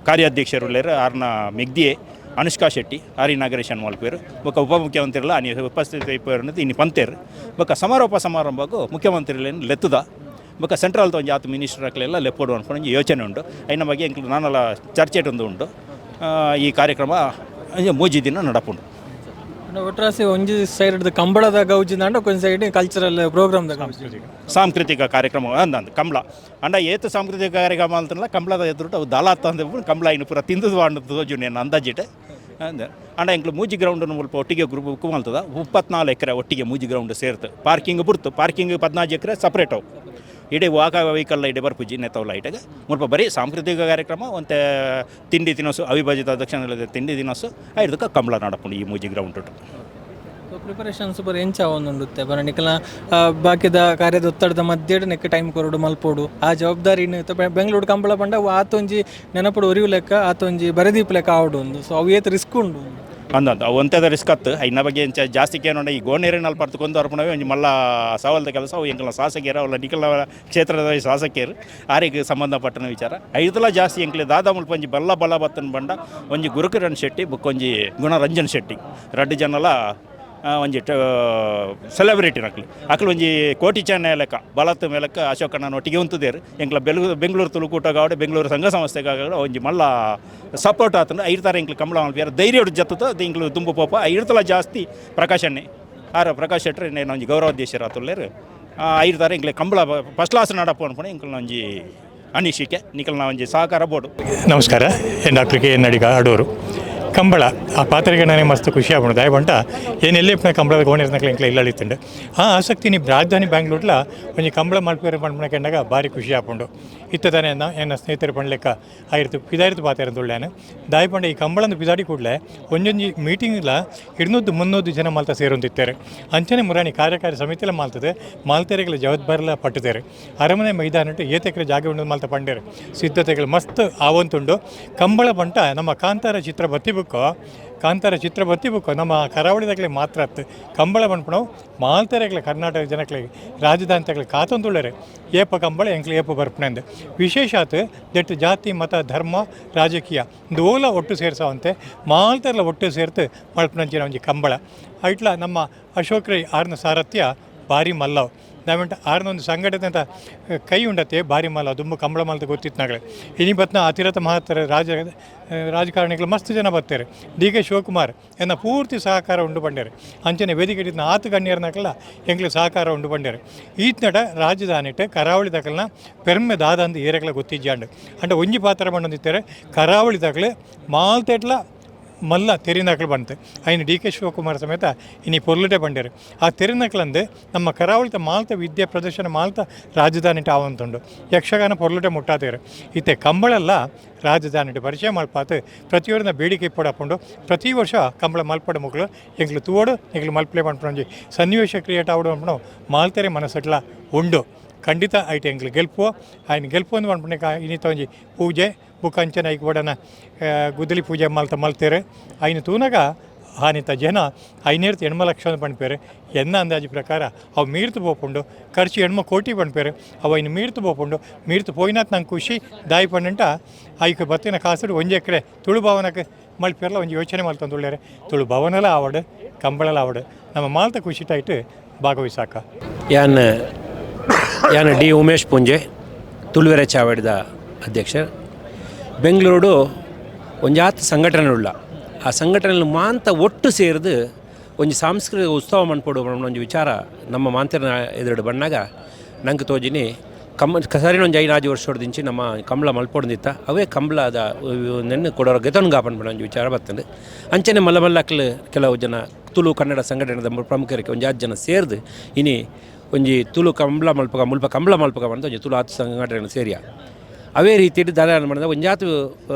S13: ಕಾರ್ಯಾಧ್ಯಕ್ಷರು ಲೇರು ಆರ್ನ ಮೆಗ್ದಿಯೆ ಅನುಷ್ಕಾ ಶೆಟ್ಟಿ ಆರ್ ಇನಾಗ್ರೇಷನ್ ಮಲ್ಪೇರು. ಬೊಕ್ಕ ಉಪಮುಖ್ಯಮಂತ್ರಿಲ ಅನಿ ಉಪಸ್ಥಿತಿ ಇಪ್ಪೇರು ಇನ್ನು ಪಂತೇರು. ಬೊಕ್ಕ ಸಮಾರೋಪ ಸಮಾರಂಭಕ್ಕೂ ಮುಖ್ಯಮಂತ್ರಿಲೇನು ಲೆತ್ತದ. ಬೊಕ್ಕ ಸೆಂಟ್ರಲ್ ಒಂಜಿ ಆತು ಮಿನಿಸ್ಟರ್ ಅಕ್ಲೆಲ್ಲ ಲೆಪ್ಪೋಡು ಅನ್ಕೊಂಡು ಒಂಜಿ ಯೋಚನೆ ಉಂಟು. ಐನ ಬಗ್ಗೆ ಎಂಕ್ಲು ನಾನೆಲ್ಲ ಚರ್ಚೆ ಒಂದು ಉಂಟು. ಈ ಕಾರ್ಯಕ್ರಮ 3 ದಿನ ನಡಪುಂಡು.
S5: ಒಟ್ರಾಸಿ ಒಂಜಿ ಸೈಡ್ ಕಂಬಳದ ಗೌಜಿ ದಾಂಡ ಒಂಜಿ side cultural program
S13: ಸಾಂಸ್ಕೃತಿಕ ಕಾರ್ಯಕ್ರಮ ಅಂದಂದು ಕಂಬಳ ಅಂಡ ಏತು ಸಾಂಸ್ಕೃತಿಕ ಕಾರ್ಯಕ್ರಮ ಅಂತಲ್ಲ ಕಂಬಳದ ಎದುರುಟ ಅವು ದಾಲ ತಂದೆ ಕಂಬಳ ಇನ್ನು ಪೂರ ತಿಂದದು ತೋಜು ನೇನು ಅಂದಾಜಿಟ್ಟು ಅಂದ ಅಂಡ ಎಂಕ್ಲು ಮೂಜಿ ಗ್ರೌಂಡ್ ಮುಲ್ಪ ಒಟ್ಟಿಗೆ ಗ್ರೂಪ್ ಬುಕ್ ಮಲ್ತದ 34 ಎಕರೆ ಒಟ್ಟಿಗೆ ಮೂಜಿ ಗ್ರೌಂಡ್ ಸೇರ್ತು. ಪಾರ್ಕಿಂಗ್ ಬುಡ್ತು, ಪಾರ್ಕಿಂಗ್ 14 ಎಕರೆ ಸಪ್ರೇಟ್ ಅವು. ಇಡೀ ವಾಕ ವೆಹಿಕಲ್ ಇಡೀ ಬರ್ಪುಜಿ ನೆತ್ತವಲ್ಲ ಇಟಗ ಮುಲ್ಪ ಬರೀ ಸಾಂಸ್ಕೃತಿಕ ಕಾರ್ಯಕ್ರಮ ಒಂತೆ ತಿಂಡಿ ತಿನಸು ಅವಿಭಜಿತ ದಕ್ಷಿಣ ತಿಂಡಿ ತಿನಸು ಐದಕ್ಕೆ ಕಂಬಳ ನಡಪುಂಡು ಈ ಮೂಜಿ ground.
S5: So preparations ಬರ ಎಂಚ ಒಂದುಂಡುತ್ತೆ ಬರ ನಿಕಲ ಬಾಕಿದ ಕಾರ್ಯದ ಒತ್ತಡದ ಮಧ್ಯೆ ನೆಕ್ ಟೈಮ್ ಕೊರಡು ಮಲ್ಪೋಡು ಆ ಜವಾಬ್ದಾರಿ ಬೆಂಗಳೂರು ಕಂಬಳ ಪಂಡ ಆತೊಂಜಿ ನೆನಪುಡು ಒರಿವು ಲೆಕ್ಕ ಆತೊಂಜಿ ಬರದೀಪ್ ಲೆಕ್ಕ ಆವಡು ಒಂದು. ಸೊ ಅವು ಏತ್ ರಿಸ್ಕ್ ಉಂಡು
S13: ಅಂದಂತ ಅವು ಒಂತೆದ ರಿಸ್ಕ್ ಅತ್ತು. ಐನ ಬಗ್ಗೆ ಎಂಚ ಜಾಸ್ತಿ ಕೇನೋಡ ಈ ಗೋನೇರಿನಲ್ಲಿ ಪರ್ತಕೊಂಡು ಅರ್ಪಣವೇ ಒಂಜಿ ಮಲ್ಲ ಸವಾಲ್ದ ಕೆಲಸ. ಅವು ಎಂಕಲ್ನ ಶಾಸಕಿಯರು ಅವಲ್ಲ ನಿಕಲ ಕ್ಷೇತ್ರದ ಶಾಸಕಿಯರು ಆರಿಗೆ ಸಂಬಂಧಪಟ್ಟನ ವಿಚಾರ ಐದಲ ಜಾಸ್ತಿ ಎಂಕ್ಲೆ ದಾದಾ ಮುಲ್ಪ ಒಂಜಿ ಬಲ್ಲ ಬಲ ಬತ್ತನ ಬಂಡ ಒಂಜಿ ಗುರುಕಿರಣ್ ಶೆಟ್ಟಿ ಬುಕ್ಕೊಂಜಿ ಗುಣರಂಜನ್ ಶೆಟ್ಟಿ ರಡ್ಡು ಜನಲ ಒಂಜಿ ಸೆಲೆಬ್ರಿಟಿ ನಕ್ಲು ಅಕ್ಲು ಒಂಜಿ ಕೋಟಿ ಚೆನ್ನ ಲೆಕ್ಕ ಬಲತ್ ಮೇಲಕ್ಕ ಅಶೋಕಣ್ಣನ ಒಟ್ಟಿಗೆ ಉಂತುದೇರು. ಎಂಕ್ಲ ಬೆಂಗಳೂರು ತುಳುಕೂಟಗಾವಡೆ ಬೆಂಗಳೂರು ಸಂಘ ಸಂಸ್ಥೆಗಾಗ ಒಂಜಿ ಮಲ್ಲ ಸಪೋರ್ಟ್ ಆತಂಡು ಐರ್ತಾರ ಎಂಕ್ಲು ಕಂಬಳ ಮಲ್ಪಿಯಾರ ಧೈರ್ಯ ಜತ್ತದ ಎಂಕ್ಲು ದುಂಬು ಪೋಪ ಐರ್ತಲ ಜಾಸ್ತಿ ಪ್ರಕಾಶಣ್ಣೆ ಆರ ಪ್ರಕಾಶ್ ಶೆಟ್ಟರ್ ನೇನು ಒಂಜಿ ಗೌರವಾಧ್ಯಕ್ಷರು ಆತುಲ್ಲೇರು ಐರ್ತಾರ ಎಂಕ್ಲೆ ಕಂಬಳ ಫಸ್ಟ್ ಕ್ಲಾಸ್ ನಡಪು ಅನ್ಕೊಂಡು ಎಂಕ್ಲು ಒಂಜಿ ಅನಿಸಿಕೆ ನಿಕಲ್ನ ಒಂಜಿ ಸಹಕಾರ ಬೋರ್ಡು.
S6: ನಮಸ್ಕಾರ, Doctor K N Adiga Adoor. Kambala ಆ ಪಾತ್ರೆಗೆ ನನಗೆ ಮಸ್ತ್ ಖುಷಿ ಆಪುಂಡು. ದಾಯೆ ಪಂಡ ಏನೆಲ್ಲೇ ಕಂಬಳದ ಗೋಣಿರ್ನಕ್ಲೆ ಎಂಕ್ಲೆ ಇಲ್ಲಳಿತುಂಡು ಆ ಆಸಕ್ತಿ ನಿ ರಾಜಧಾನಿ ಬ್ಯಾಂಗ್ಳೂರ್ಲ ಒಂಜಿ ಕಂಬಳ ಮಲ್ಪೆರೆ ಪನ್ಪುನ ಕೆಂಡಗ ಭಾರಿ ಖುಷಿ ಆಪುಂಡು. ಇತ್ತೆ ತಾನೆ ಎನ್ನ ಸ್ನೇಹಿತರು ಪಂಡ್ಲೆಕ್ಕ ಆಯಿರ್ತು ಪಿದಾಯಿರ್ತು ಪಾತೆರಂದು ಉಳ್ಳ್ಯಾನು. ದಾಯೆ ಪಂಡ ಈ ಕಂಬಳಂದು ಪಿದಾಡಿ ಕೂಡಲೇ ಒಂಜೊಂಜಿ ಮೀಟಿಂಗ್ಲ 200-300 ಜನ ಮಾಲ್ತ ಸೇರೊಂದಿತ್ತಾರೆ. ಅಂಚನೆ ಮುರಾಣಿ ಕಾರ್ಯಕಾರಿ ಸಮಿತಿಲ ಮಾಲ್ತದೆ ಮಾಲ್ತೆರೆಗಳ ಜವಾಬ್ದಾರಿಲ ಪಟ್ಟುತ್ತೇವೆ. ಅರಮನೆ ಮೈದಾನಟ್ಟು ಏತೆಕರೆ ಜಾಗ ಉಂಡು ಮಾಲ್ತ ಪಂಡೇರು ಸಿದ್ಧತೆಗಳು ಮಸ್ತ್ ಆವಂತುಂಡು. ಕಂಬಳ ಪಂಟ ನಮ್ಮ ಕಾಂತಾರ ಚಿತ್ರ ಬತ್ತಿ ಬತ್ತಿಬುಕ್ಕೋ ಕಾಂತಾರ ಚಿತ್ರ ಬತ್ತಿಬುಕ್ಕೋ ನಮ್ಮ ಕರಾವಳಿದಾಗಲೇ ಮಾತ್ರ ಅತ್ತು ಕಂಬಳ ಪನ್ಪುನವು ಮಾಲ್ತೆರೆಗ್ಲ ಕರ್ನಾಟಕ ಜನಕ್ಲೆಗ್ ರಾಜಧಾನಿ ಕಾತೊಂದುಳ್ಳರೆ ಏಪ ಕಂಬಳ ಎಂಕ್ಲೆ ಏಪ ಬರ್ಪುನೆಂದು ವಿಶೇಷ ಆತು that ಜಾತಿ ಮತ ಧರ್ಮ ರಾಜಕೀಯ ಒಂದು ಓಲ ಒಟ್ಟು ಸೇರಿಸವಂತೆ ಮಾಲ್ತೆರ್ಲ ಒಟ್ಟು ಸೇರ್ತು ಮಲ್ಪುನಂಚಿನ ಒಂಜಿ ಕಂಬಳ. ಐಟ್ಲ ನಮ್ಮ ಅಶೋಕ್ ರೈ ಆರ್ನ ಸಾರಥ್ಯ ಭಾರಿ ಮಲ್ಲವ್ ದಾವೆಂಟ ಆರ್ನೊಂದು ಸಂಘಟನೆ ಅಂತ ಕೈ ಉಂಡತೆ ಭಾರಿ ಮಲ್ಲ ದುಂಬು ಕಂಬಳ ಮಲ್ತ ಗೊತ್ತಿತ್ತು ಇನಿ ಬತ್ನ ಅತಿರಥ ಮಹಾತ್ತರ ರಾಜಕಾರಣಿಗಳು ಮಸ್ತ್ ಜನ ಬರ್ತಾರೆ. ಡಿ.ಕೆ. ಶಿವಕುಮಾರ್ ಎನ್ನ ಪೂರ್ತಿ ಸಹಕಾರ ಉಂಡು ಬಂಡೇರು ಅಂಚನೆ ವೇದಿಕೆ ಇಟ್ಟಿದ್ನ ಆತು ಗಣ್ಯರ್ನಕಲ್ಲ ಎಂಗ್ಲು ಸಹಕಾರ ಉಂಡು ಬಂಡೇರು ಈತ್ನಟ ರಾಜಧಾನಿಟ್ ಕರಾವಳಿ ದಕಲ್ನ ಪೆರ್ಮೆ ದಾದಂದು ಏರೆಗ್ಲ ಗೊತ್ತಿಜ್ಜಾಂಡು ಅಂಡ ಒಂಜಿ ಪಾತ್ರ ಬಂದಿತ್ತಾರೆ ಕರಾವಳಿ ದಕಲು ಮಾಲ್ತೆಟ್ಲ ಮಲ್ಲ ತೆರಿನಕಲು ಬಂತು ಐನು ಡಿ.ಕೆ. ಶಿವಕುಮಾರ್ ಸಮೇತ ಇನಿ ಪೊರ್ಲುಟೆ ಬಂಡೇರು ಆ ತೆರಿನಕಲಂದು ನಮ್ಮ ಕರಾವಳಿತ ಮಾಲ್ತ ವಿದ್ಯೆ ಪ್ರದರ್ಶನ ಮಾಲ್ತ ರಾಜಧಾನಿ ಆವಂತುಂಡು ಯಕ್ಷಗಾನ ಪೊರ್ಲುಟೆ ಮುಟ್ಟಾತೇರು ಇತ್ತೆ ಕಂಬಳೆಲ್ಲ ರಾಜಧಾನಿ ಪರಿಚಯ ಮಲ್ಪಾತು ಪ್ರತಿಯೊಂದು ಬೇಡಿಕೆ ಇಪ್ಪಡಾಪುಂಡು ಪ್ರತಿ ವರ್ಷ ಕಂಬಳ ಮಲ್ಪಡ ಮುಕ್ಳು ಎಂಗ್ಲು ತೂವಡು ಎಂಗ್ಲು ಮಲ್ಪಲೆ ಪನ್ಪುನೊಂಜಿ ಸನ್ನಿವೇಶ ಕ್ರಿಯೇಟ್ ಆವಡು ಪನ್ಪುನವು ಮಾಲ್ತೆರೆ ಮನಸ್ಸಟ್ಲ ಉಂಡು. ಖಂಡಿತ ಐಟ್ ಎಂಗ್ಲು ಗೆಲ್ಪುವ ಆಯ್ನ ಗೆಲ್ಪು ಅಂದ್ ಪನ್ಪುನ ಇನಿತ ಒಂಜಿ ಪೂಜೆ ಬುಕ್ಕಂಚನ ಐಕ್ ಬಡನ ಗುದ್ದಲಿ ಪೂಜೆ ಮಲ್ತ ಮಲ್ತೇರು ಐನ ತೂನಗ ಹಾನಿತ ಜನ ಐನೇರ್ತು 8 ಲಕ್ಷ ಪನ್ಪೇರು ಎನ್ನ ಅಂದಾಜು ಪ್ರಕಾರ ಅವು ಮೀರ್ತು ಪೋಪುಂಡು ಖರ್ಚು 8 ಕೋಟಿ ಪನ್ಪೇರು ಅವು ಐನು ಮೀರ್ತು ಪೋಪುಂಡು ಮೀರ್ತು ಪೋಯಿನಾತ್ ನಂಗೆ ಖುಷಿ ದಾಯಿ ಪಂಡಂಟ ಐಕ್ ಬತ್ತಿನ ಕಾಸುಡು ಒಂಜಿ ಎಕರೆ ತುಳು ಭವನಕ್ಕೆ ಮಲ್ಪೇರ್ಲ ಒಂಜಿ ಯೋಚನೆ ಮಲ್ತೊಂದುಳ್ಳೇರು ತುಳು ಭವನಲ ಆವಡು ಕಂಬಳಲ ಆವಡು ನಮ್ಮ ಮಾಲ್ತ ಖುಷಿ ಟೈಟ್ ಭಾಗವಹಿಸಾಕ.
S14: ಯಾನ್ ಯಾನ್ ಡಿ ಉಮೇಶ್ ಪುಂಜೆ ತುಳುವೆರೆ ಚಾವಡಿದ ಅಧ್ಯಕ್ಷ. ಬೆಂಗಳೂರು ಒಂಜಾತ್ ಸಂಘಟನೆ ಉಳ್ಳ ಆ ಸಂಘಟನೆಯಲ್ಲಿ ಮಾಂತ ಒಟ್ಟು ಸೇರಿದು ಒಂಜಿ ಸಾಂಸ್ಕೃತಿಕ ಉತ್ಸವ ಮನ್ಪೊಡು ಒಂಜಿ ವಿಚಾರ ನಮ್ಮ ಮಾಂತಿನ ಎದುರು ಬಣ್ಣಾಗ ನಂಗೆ ತೋಜಿನಿ ಕಮ್ಮ ಸರಿನ ಒಂಜಿ 5 ವರ್ಷದಿಂಚಿ ನಮ್ಮ ಕಂಬಳ ಮಲ್ಪೊಡ್ದಿತ್ತ ಅವೇ ಕಂಬಳದ ನೆನ್ನು ಕೊಡೋರ ಗೆತೊನ್ಗಾ ಪನ್ಪುನ ಒಂಜಿ ವಿಚಾರ ಬರ್ತದೆ. ಅಂಚನೆ ಮಲ್ಲ ಮಲ್ಲಕ್ಲು ಕೆಲವು ಜನ ತುಳು ಕನ್ನಡ ಸಂಘಟನೆದ ಪ್ರಮುಖರಿಗೆ ಒಂಜಿ 5 ಜನ ಸೇರಿದು ಇನಿ ಒಂಜಿ ತುಳು ಕಂಬಳ ಮಲ್ಪಕ ಮುಲ್ಪ ಕಂಬಳ ಮಲ್ಪಕ ಬಂದು ಒಂಜಿ ತುಳು ಆತು ಸಂಘಟನೆ ಸೇರಿಯ ಅವೇ ರೀತಿಯಲ್ಲಿ ದಾನ ಮಾಡಿದ ಒಂಜಾತು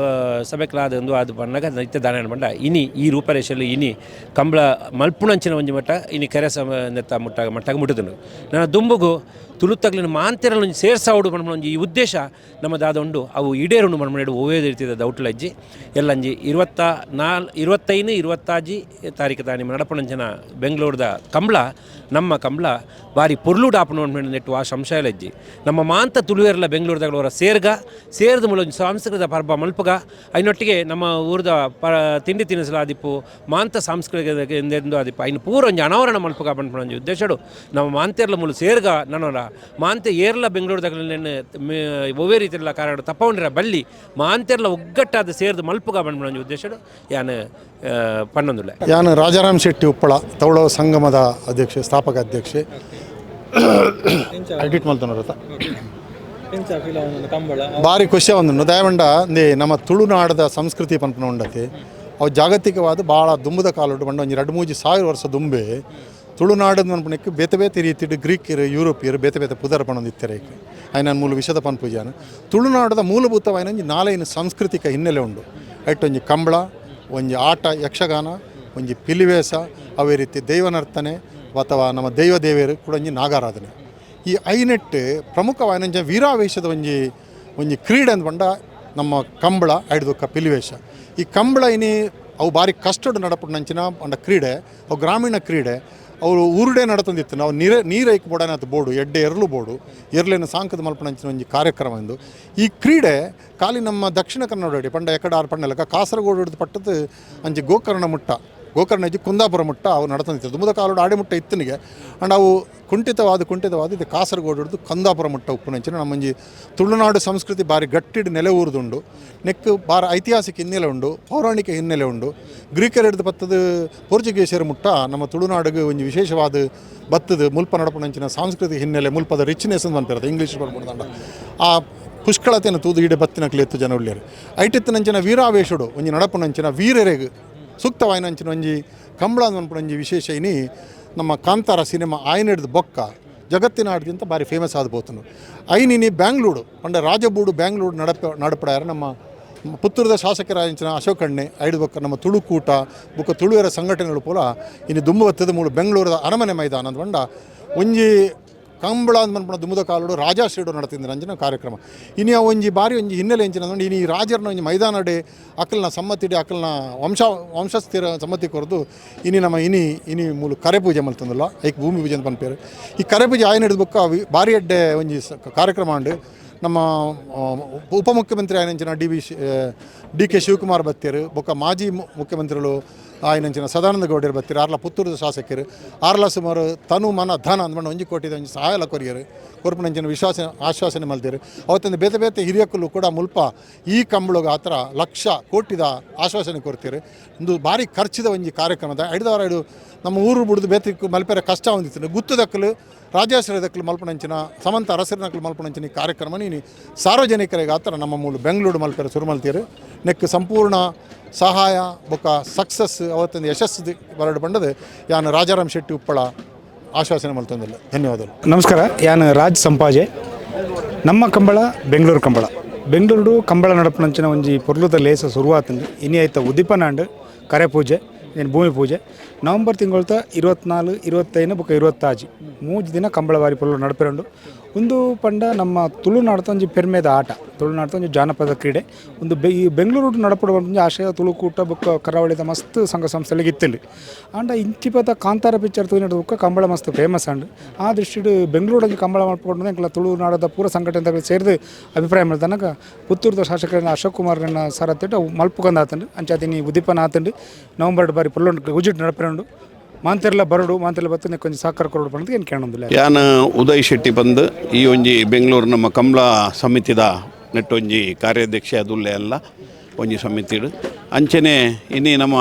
S14: ಸಭೆಕ್ಲಾದ ಒಂದು ಅದು ಬಂದಾಗ ನಿತ್ಯ ದಾನ ಮಂಡ ಇನಿ ಈ ರೂಪರೇಷಲ್ಲಿ ಇನಿ ಕಂಬಳ ಮಲ್ಪುಣಂಚಿನ ಒಂಜಿ ಮಟ್ಟ ಇನಿ ಕೆರೆ ಸಮ ನೆತ್ತ ಮುಟ್ಟಾಗ ಮಟ್ಟಾಗ ಮುಟ್ಟುದುಂಡು. ನನ್ನ ದುಂಬುಗು ತುಳುತಗ್ಲಿನ ಮಾಂತೆರಲು ಒಂಜಿ ಸೇರ್ಸಾವಡು ಪನ್ಪುನ ಒಂಜಿ ಈ ಉದ್ದೇಶ ನಮ್ಮ ದಾದ ಉಂಡು ಅವು ಈಡೇರುಂಡು ಮನ್ಮನೇಡು ಒವ್ವೇ ರೀತಿಯ ದೌಟ್ಲಜ್ಜಿ ಎಲ್ಲಂಜಿ 24, 25, 26 ತಾರೀಕು ತಾನಿ ನಡಪುಣಂಚಿನ ಬೆಂಗಳೂರದ ಕಂಬಳ ನಮ್ಮ ಕಂಬಳ ಭಾರಿ ಪೊರ್ಲುಡು ಆಪುನ ನೆಟ್ಟು ಆ ಸಂಶಯಲಜ್ಜಿ ನಮ್ಮ ಮಾಂತ ತುಳುವೆರ್ಲ ಬೆಂಗಳೂರದಾಗ ಸೇರ್ಗ ಸೇರ್ದ ಮೂಲ ಒಂಜಿ ಸಾಂಸ್ಕೃತಿಕ ಪರ್ಬ ಮಲ್ಪಗ ಐನೊಟ್ಟಿಗೆ ನಮ್ಮ ಊರದ ಪ ತಿಂಡಿ ತಿನಿಸುಲ ಆದಿಪ್ಪು ಮಾಂತ ಸಾಂಸ್ಕೃತಿಕ ಎಂದೆಂದು ಆದಿಪ್ಪು ಐನು ಪೂರ ಒಂಜಿ ಅನಾವರಣ ಮಲ್ಪಗ ಪನ್ಪುನ ಒಂಜಿ ಉದ್ದೇಶಡು ನಮ್ಮ ಮಾಂತೆರ್ಲ ಮೂಲ ಸೇರ್ಗ ನನ್ನೋರ ಮಾಂತೆ ಏರ್ಲ ಬೆಂಗಳೂರದಾಗ ಒವ್ವೇ ರೀತಿಯಲ್ಲ ಕಾರಣ ತಪ್ಪವನಿರ ಬಲ್ಲಿ ಮಾಂತೆರ್ಲ ಒಗ್ಗಟ್ಟಾದ ಸೇರ್ದು ಮಲ್ಪುಗ ಪನ್ಪುನ ಒಂಜಿ ಉದ್ದೇಶಡು ಯಾನ್ ಪನ್ನೊಂದುಳ್ಳೆ.
S15: ಯಾನು ರಾಜಾರಾಮ್ ಶೆಟ್ಟಿ ಉಪ್ಪಳ ತೌಳವ ಸಂಗಮದ ಅಧ್ಯಕ್ಷ ಸ್ಥಾಪಕ ಅಧ್ಯಕ್ಷೆ ಎಡಿಟ್ ಮಲ್ತನರತ ಭಾರಿ ಖುಷಿ ಒಂದು ದಯವಂಡ ಅಂದೇ ನಮ್ಮ ತುಳುನಾಡದ ಸಂಸ್ಕೃತಿ ಪನ್ಪುನ ಉಂಡತಿ ಅವು ಜಾಗತಿಕವಾದ ಭಾಳ ದುಂಬುದ ಕಾಲುಡು ಬಂಡ ಒಂಜಿ 2-3 ಸಾವಿರ ವರ್ಷ ದುಂಬೆ ತುಳುನಾಡದ ಪನ್ಪುನಕ್ಕೆ ಬೇತೆ ಬೇತೆ ರೀತಿಡ್ ಗ್ರೀಕರು ಯೂರೋಪಿಯರು ಬೇತೆ ಬೇತೆ ಪುದರ್ ಪಣೊಂದು ಇತ್ತಾರೆ ಆಯ್ನ ಮೂಲ ವಿಷದ ಪನ್ಪುಜಾನ ತುಳುನಾಡದ ಮೂಲಭೂತವಾಯಿನ ಒಂಜಿ ನಾಲೈನು ಸಾಂಸ್ಕೃತಿಕ ಹಿನ್ನೆಲೆ ಉಂಡು. ಐಟೊಂಜಿ ಕಂಬಳ ಒಂಜಿ ಆಟ ಯಕ್ಷಗಾನ ಒಂಜಿ ಪಿಲಿವೇಸ ಅವೇ ರೀತಿ ದೈವನರ್ತನೆ ಅಥವಾ ನಮ್ಮ ದೈವ ದೇವಿಯರು ಕೂಡ ಒಂಜಿ ನಾಗಾರಾಧನೆ ಈ ಐನೆಟ್ಟು ಪ್ರಮುಖವಾಯಿನಂಚ ವೀರಾವೇಶದ ಒಂಜಿ ಒಂಜಿ ಕ್ರೀಡೆ ಅಂದ್ ಪಂಡ ನಮ್ಮ ಕಂಬಳ ಐಡ್ದೊಕ್ಕ ಪಿಲಿವೇಶ. ಈ ಕಂಬಳ ಇನಿ ಅವು ಭಾರಿ ಕಷ್ಟಡ್ ನಡಪುನಂಚಿನ ಪಂಡ ಕ್ರೀಡೆ ಅವು ಗ್ರಾಮೀಣ ಕ್ರೀಡೆ ಅವರು ಊರುಡೆ ನಡತೊಂದಿತ್ತು ನಾವು ನೀರು ಐಕ್ ಬೋಡಾನತ್ ಬೋಡು ಎಡ್ಡೆ ಎರಲು ಬೋಡು ಎರ್ಲೇನು ಸಾಂಕದ ಮಲ್ಪನಂಚಿನ ಒಂಜಿ ಕಾರ್ಯಕ್ರಮ ಎಂದು ಈ ಕ್ರೀಡೆ ಖಾಲಿ ನಮ್ಮ ದಕ್ಷಿಣ ಕನ್ನಡ ಪಂಡ ಎಕಡ ಆರು ಪಂಡಲಕ ಕಾಸರಗೋಡು ಹಿಡಿದು ಪಟ್ಟದ್ದು ಅಂಚಿ ಗೋಕರ್ಣ ಮುಟ್ಟ ಗೋಕರ್ಣ ಇಜ್ಜಿ ಕುಂದಾಪುರ ಮುಟ್ಟ ಅವು ನಡತೊಂದಿತ್ತು. ದುಂಬುದ ಕಾಲೋಡು ಆಡಿ ಮುಟ್ಟ ಇತ್ತನಿಗೆ ಅಂಡ್ ಅವು ಕುಂಠಿತವಾದ ಇದು ಕಾಸರಗೋಡು ಹಿಡಿದು ಕಂದಾಪುರ ಮುಟ್ಟ ಉಪ್ಪುನಂಚಿನ ನಮ್ಮಂಜಿ ತುಳುನಾಡು ಸಂಸ್ಕೃತಿ ಭಾರಿ ಗಟ್ಟಿಡ್ ನೆಲೆ ಊರುದುಂಡು ನೆಕ್ಕು ಭಾರಿ ಐತಿಹಾಸಿಕ ಹಿನ್ನೆಲೆ ಉಂಡು ಪೌರಾಣಿಕ ಹಿನ್ನೆಲೆ ಉಂಡು. ಗ್ರೀಕರು ಹಿಡಿದು ಬತ್ತದ ಪೋರ್ಚುಗೀಸರ ಮುಟ್ಟ ನಮ್ಮ ತುಳುನಾಡಿಗೆ ಒಂಜಿ ವಿಶೇಷವಾದ ಬತ್ತದ ಮುಲ್ಪ ನಡಪುನಂಚಿನ ಸಾಂಸ್ಕೃತಿಕ ಹಿನ್ನೆಲೆ ಮುಲ್ಪದ ರಿಚ್ನೆಸ್ ಅಂತ ಅಂತಾರೆ ಇಂಗ್ಲೀಷ್ ಬರ್ಬೋದಂಡ ಆ ಪುಷ್ಕಳತೆಯನ್ನು ತೂದು ಈಡೆ ಬತ್ತಿನಕ್ಲು ಎತ್ತು ಜನ ಉಳ್ಳೇರು ಐಟಿತ್ತನಂಚಿನ ವೀರಾವೇಶುಡು ಒಂಜಿ ನಡಪುನಂಚಿನ ವೀರರೆಗ್ ಸೂಕ್ತವಾಯಿನಂಚಿನ ಒಂಜಿ ಕಂಬಳ ಒಂಜಿ ವಿಶೇಷ ಇನಿ ನಮ್ಮ ಕಾಂತಾರ ಸಿನಿಮಾ ಆಯ್ನ ಹಿಡ್ದು ಬೊಕ್ಕ ಜಗತ್ತಿನ ಆಡ್ದಿಂತ ಭಾರಿ ಫೇಮಸ್ ಆದ ಬೋತನು ಐನಿನಿ ಬ್ಯಾಂಗ್ಳೂಡು ಪಂಡ ರಾಜಬೂಡು ಬ್ಯಾಂಗ್ಳೂರು ನಡಪಡಾರ ನಮ್ಮ ಪುತ್ತೂರದ ಶಾಸಕರಾಂಚಿನ ಅಶೋಕಣ್ಣೆ ಐದು ಬೊಕ್ಕ ನಮ್ಮ ತುಳುಕೂಟ ಬೊಕ್ಕ ತುಳುವರ ಸಂಘಟನೆಗಳು ಪೂರ ಇನ್ನು ದುಂಬು ಬತ್ತದ ಮೂಳು ಬೆಂಗಳೂರದ ಅರಮನೆ ಮೈದಾನ ಅಂದ್ ಪಂಡ ಒಂಜಿ Kambala ಅಂದ್ ದುಮುದ ಕಾಲುಡು ರಾಜಾಶ್ರೀಡು ನಡತಿದ್ದ ಅಂಚಿನ ಕಾರ್ಯಕ್ರಮ. ಇನಿ ಅವು ಒಂಜಿ ಬಾರಿ ಒಂಜಿ ಹಿನ್ನೆಲೆ ಎಂಚಿನ ಇನಿ ರಾಜರನ ಒಂಜಿ ಮೈದಾನಡೆ ಅಕಲ್ನ ಸಮ್ಮತಿಡೆ ಅಕಲ್ನ ವಂಶಸ್ಥಿರ ಸಮ್ಮತಿ ಕೊರದು ಇನಿ ನಮ್ಮ ಇನಿ ಇನಿ ಮೂಲು ಕರೆ ಪೂಜೆ ಮಲ್ತಂದಲ್ಲ ಐಕ್ ಭೂಮಿ ಪೂಜೆ ಅಂತ ಪನ್ಪೇರು. ಈ ಕರೆ ಪೂಜೆ ಆಯ್ನ ಹಿಡಿದು ಬೊಕ್ಕ ಬಾರಿ ಎಡ್ಡೆ ಒಂಜಿ ಕಾರ್ಯಕ್ರಮ ಉಂಡು. ನಮ್ಮ ಉಪಮುಖ್ಯಮಂತ್ರಿ ಆಯನಂಚಿನ ಡಿ ಕೆ ಶಿವಕುಮಾರ್ ಬತ್ತೇರು, ಬೊಕ್ಕ ಮಾಜಿ ಮುಖ್ಯಮಂತ್ರಿಗಳು ಆಯನಂಚಿನ ಸದಾನಂದ ಗೌಡರು ಬತ್ತೀರು, ಆರ್ಲ ಪುತ್ತೂರು ಶಾಸಕರು, ಆರ್ಲ ಸುಮಾರು ತನು ಮನ ಧನ ಅಂದ್ಕೊಂಡು ಒಂಜಿ ಕೋಟಿದ ಒಂಜಿ ಸಹಾಯ ಕೊರಿಯರು ಕೊರ್ಪುನಂಚಿನ ವಿಶ್ವಾಸ ಆಶ್ವಾಸನೆ ಮಲ್ತೇರು. ಅವತ್ತೊಂದು ಬೇತೆ ಬೇತೆ ಹಿರಿಯಕ್ಕಲು ಕೂಡ ಮುಲ್ಪ ಈ ಕಂಬಳಗ ಆ ಥರ ಲಕ್ಷ ಕೋಟಿದ ಆಶ್ವಾಸನೆ ಕೊಡ್ತೀರಿ. ಒಂದು ಭಾರಿ ಖರ್ಚಿದ ಒಂಜಿ ಕಾರ್ಯಕ್ರಮದ ಐದಾರು ಐದು ನಮ್ಮ ಊರು ಬಿಡ್ದು ಬೇತೆ ಮಲ್ಪೆರೆ ಕಷ್ಟ ಹೊಂದಿತ್ತು. ಗುತ್ತದಕ್ಕಲು ರಾಜಾಶ್ರಯದಕ್ಕಲು ಮಲ್ಪನಂಚಿನ ಸಮಂತ ಅರಸರಿನಕ್ಕಲು ಮಲ್ಪನಂಚಿನ ಈ ಕಾರ್ಯಕ್ರಮ ನೀನು ಸಾರ್ವಜನಿಕರಿಗೆ ಆ ಥರ ನಮ್ಮ ಮೂಲ ಬೆಂಗಳೂರು ಮಲ್ಪೆರೆ ಶುರು ಮಲ್ತೀರು. ನೆಕ್ ಸಂಪೂರ್ಣ ಸಹಾಯ ಬೊಕ್ಕ ಸಕ್ಸಸ್ ಅವತ್ತೊಂದು ಯಶಸ್ಸು ಬರಡು ಬಂಡದು ಯಾನು ರಾಜಾರಾಮ್ ಶೆಟ್ಟಿ ಉಪ್ಪಳ ಆಶ್ವಾಸನೆ ಮಲ್ತೊಂದಿಲ್ಲ. ಧನ್ಯವಾದಗಳು.
S16: ನಮಸ್ಕಾರ, ಯಾನು ರಾಜ್ ಸಂಪಾಜೆ. ನಮ್ಮ ಕಂಬಳ ಬೆಂಗಳೂರು ಕಂಬಳ. ಬೆಂಗಳೂರು ಕಂಬಳ ನಡಪನಂಚಿನ ಒಂಜಿ ಪೊರ್ಲುದ ಲೇಸ ಶುರುವಾತಂದು ಇನಿ ಆಯ್ತ ಉದಿಪನಾಂಡ್ ಕರೆ ಪೂಜೆ ಏನು ಭೂಮಿ ಪೂಜೆ ನವಂಬರ್ ತಿಂಗಳ್ತ 24 25 ಬೊಕ್ಕ 26 3 ದಿನ ಕಂಬಳ ಬಾರಿ ಪೊರ್ಲು ನಡಪೆರುಂಡು. ಒಂದು ಪಂಡ ನಮ್ಮ ತುಳುನಾಡ್ತ ಒಂಜಿ ಪೆರ್ಮೆದ ಆಟ, ತುಳುನಾಡ್ತ ಒಂಜಿ ಜಾನಪದ ಕ್ರೀಡೆ. ಒಂದು ಈ ಬೆಂಗಳೂರು ನಡಪಡುವ ಒಂಜಿ ಆಶಯ ತುಳುಕೂಟ ಬೊಕ್ಕ ಕರಾವಳಿದ ಮಸ್ತ್ ಸಂಘ ಸಂಸ್ಥೆಗಳಿಗೆ ಇತ್ತಿಲ್ಲ. ಆಂಡ ಇಂಚಿಪದ ಕಾಂತಾರ ಪಿಕ್ಚರ್ ತೂಯಿನ ಬೊಕ್ಕ ಕಂಬಳ ಮಸ್ತ್ ಫೇಮಸ್ ಆಂಡ್. ಆ ದೃಷ್ಟಿಡ್ ಬೆಂಗಳೂರಲ್ಲಿ ಕಂಬಳ ಮಲ್ಪೊಂಡು ಎಂಕಲ ತುಳುನಾಡದ ಪೂರ ಸಂಘಟನೆ ಸೇರಿದು ಅಭಿಪ್ರಾಯ ಮಲ್ತನಗ ಪುತ್ತೂರುದ ಶಾಸಕರನ್ನ ಅಶೋಕ್ ಕುಮಾರ್ನ ಸಾರಥ್ಯಡ್ ಅವು ಮಲ್ಪುಕೊಂದು ಆತಂಡು. ಅಂಚಾತಿನಿ ಉದಿಪನ ಆತಂಡು. ನವಂಬರ್ ಬಾರಿ ಪೊರ್ಲು ಉಜಿಟ್ ನಡಪೆರುಂಡು. ಮಾಂತೆರ್ಲ ಬರಡು ಮಾಂತೆರ್ಲ ಬತ್ತು ಕೊಂಚ ಸಹಕಾರ ಕೊರಡು ಪಂದ್ ಏನು ಕೇಳೊಂದಿಲ್ಲ.
S17: ಯಾನ್ ಉದಯ್ ಶೆಟ್ಟಿ ಬಂದು ಈ ಒಂಜಿ ಬೆಂಗಳೂರು ನಮ್ಮ ಕಂಬಳ ಸಮಿತಿದ ನೆಟ್ಟೊಂಜಿ ಕಾರ್ಯಾಧ್ಯಕ್ಷ ಅದುಲ್ಲೆ ಅಲ್ಲ ಒಂಜಿ ಸಮಿತಿಡು. ಅಂಚನೆ ಇನಿ ನಮ್ಮ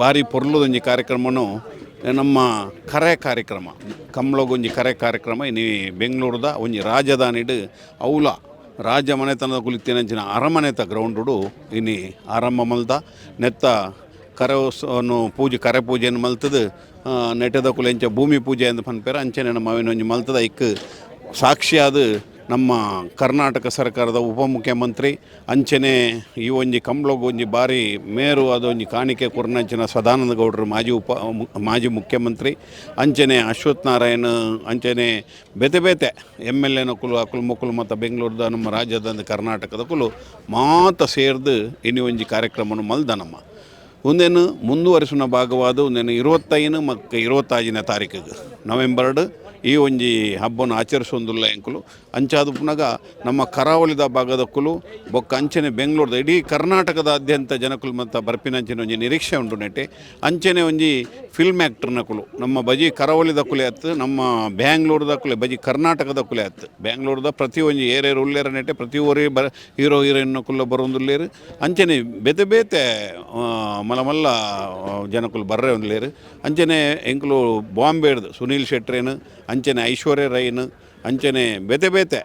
S17: ಬಾರಿ ಪೊರ್ಲುದೊಂಜಿ ಕಾರ್ಯಕ್ರಮನು ನಮ್ಮ ಕರೆ ಕಾರ್ಯಕ್ರಮ ಕಂಬಳಗೊಂಜಿ ಕರೆ ಕಾರ್ಯಕ್ರಮ ಇನಿ ಬೆಂಗಳೂರುದ ಒಂಜಿ ರಾಜಧಾನಿಡು ಔಲ ರಾಜ ಮನೆತನದ ಕುಲಿತಿನಂಚಿನ ಅರಮನೆತ ಗ್ರೌಂಡು ಇನಿ ಆರಂಭ ಮಲ್ದ ನೆತ್ತ ಕರವನ್ನು ಪೂಜೆ ಕರೆ ಪೂಜೆಯನ್ನು ಮಲ್ತದು ನೆಟದ ಕುಲೆಂಚ ಭೂಮಿ ಪೂಜೆ ಎಂದು ಪನ್ಪೇರ. ಅಂಚನೆ ನಮ್ಮ ಅವಿನೊಂಜಿ ಮಲ್ತದ ಐಕ್ ಸಾಕ್ಷಿಯಾದ ನಮ್ಮ ಕರ್ನಾಟಕ ಸರ್ಕಾರದ ಉಪಮುಖ್ಯಮಂತ್ರಿ ಅಂಚನೆ ಈ ಒಂಜಿ ಕಂಬ್ಳಗ್ ಒಂಜಿ ಬಾರಿ ಮೇರು ಅದೊಂಜಿ ಕಾಣಿಕೆ ಕೊರ್ನಂಚಿನ ಸದಾನಂದ ಗೌಡರು ಮಾಜಿ ಮುಖ್ಯಮಂತ್ರಿ ಅಂಚನೆ ಅಶ್ವಥ್ ನಾರಾಯಣ ಅಂಚನೆ ಬೇತೆ ಬೇತೆ ಎಮ್ ಎಲ್ ಎನ ಕುಲು ಅಕುಲು ಮೊಕುಲು ಮತ್ತು ಬೆಂಗಳೂರದ ನಮ್ಮ ರಾಜ್ಯದ ಕರ್ನಾಟಕದ ಕುಲು ಮಾತ ಸೇರ್ದು ಇನಿ ಒಂಜಿ ಕಾರ್ಯಕ್ರಮವನ್ನು ಮಲ್ದ ನಮ್ಮ ಒಂದೇನು ಮುಂದುವರಿಸುವ ಭಾಗವಾದ ಒಂದೇನು 25 ಮತ್ತು 26ನೇ ತಾರೀಕಿಗೆ ನವೆಂಬರ್ಡ್ ಈ ಒಂಜಿ ಹಬ್ಬವನ್ನು ಆಚರಿಸೊಂದುಲ್ಲ ಎಂಕುಲು. ಅಂಚಾದ ಪುನಗ ನಮ್ಮ ಕರಾವಳಿದ ಭಾಗದ ಕುಲು ಬೊಕ್ಕ ಅಂಚನೆ ಬೆಂಗಳೂರದ ಇಡೀ ಕರ್ನಾಟಕದಾದ್ಯಂತ ಜನಕುಲು ಮತ್ತು ಬರ್ಪಿನಂಚಿನ ಒಂಜಿ ನಿರೀಕ್ಷೆ ಉಂಟು ನೆಟ್ಟೆ. ಅಂಚನೆ ಒಂಜಿ ಫಿಲ್ಮ್ ಆ್ಯಕ್ಟರ್ನ ಕುಲು ನಮ್ಮ ಬಜಿ ಕರಾವಳಿದ ಕುಲೆ ಆತು, ನಮ್ಮ ಬ್ಯಾಂಗ್ಳೂರ್ದ ಕುಲೆ ಬಜಿ ಕರ್ನಾಟಕದ ಕುಲೆ ಆತು. ಬ್ಯಾಂಗ್ಳೂರ್ದ ಪ್ರತಿ ಒಂಜಿ ಏರೇರು ಉಲ್ಲೇರ ನೆಟ್ಟೆ ಪ್ರತಿ ಊರೇ ಹೀರೋ ಹೀರೋಯಿನ್ ಕುಲ್ಲ ಬರೋಂದುಲ್ಲೇರು. ಅಂಚನೆ ಬೇತೆ ಬೇತೆ ಮಲ್ಲ ಮಲ್ಲ ಜನಕುಲು ಬರ್ರೆ ಉಲ್ಲೇರು. ಅಂಚನೆ ಎಂಕುಲು ಬಾಂಬೆಡ್ದು ಸುನೀಲ್ ಶೆಟ್ರೇನು ಅಂಚನೆ ಐಶ್ವರ್ಯ ರೈನ್ ಅಂಚನೆ ಬೇತೆ ಬೇತೆ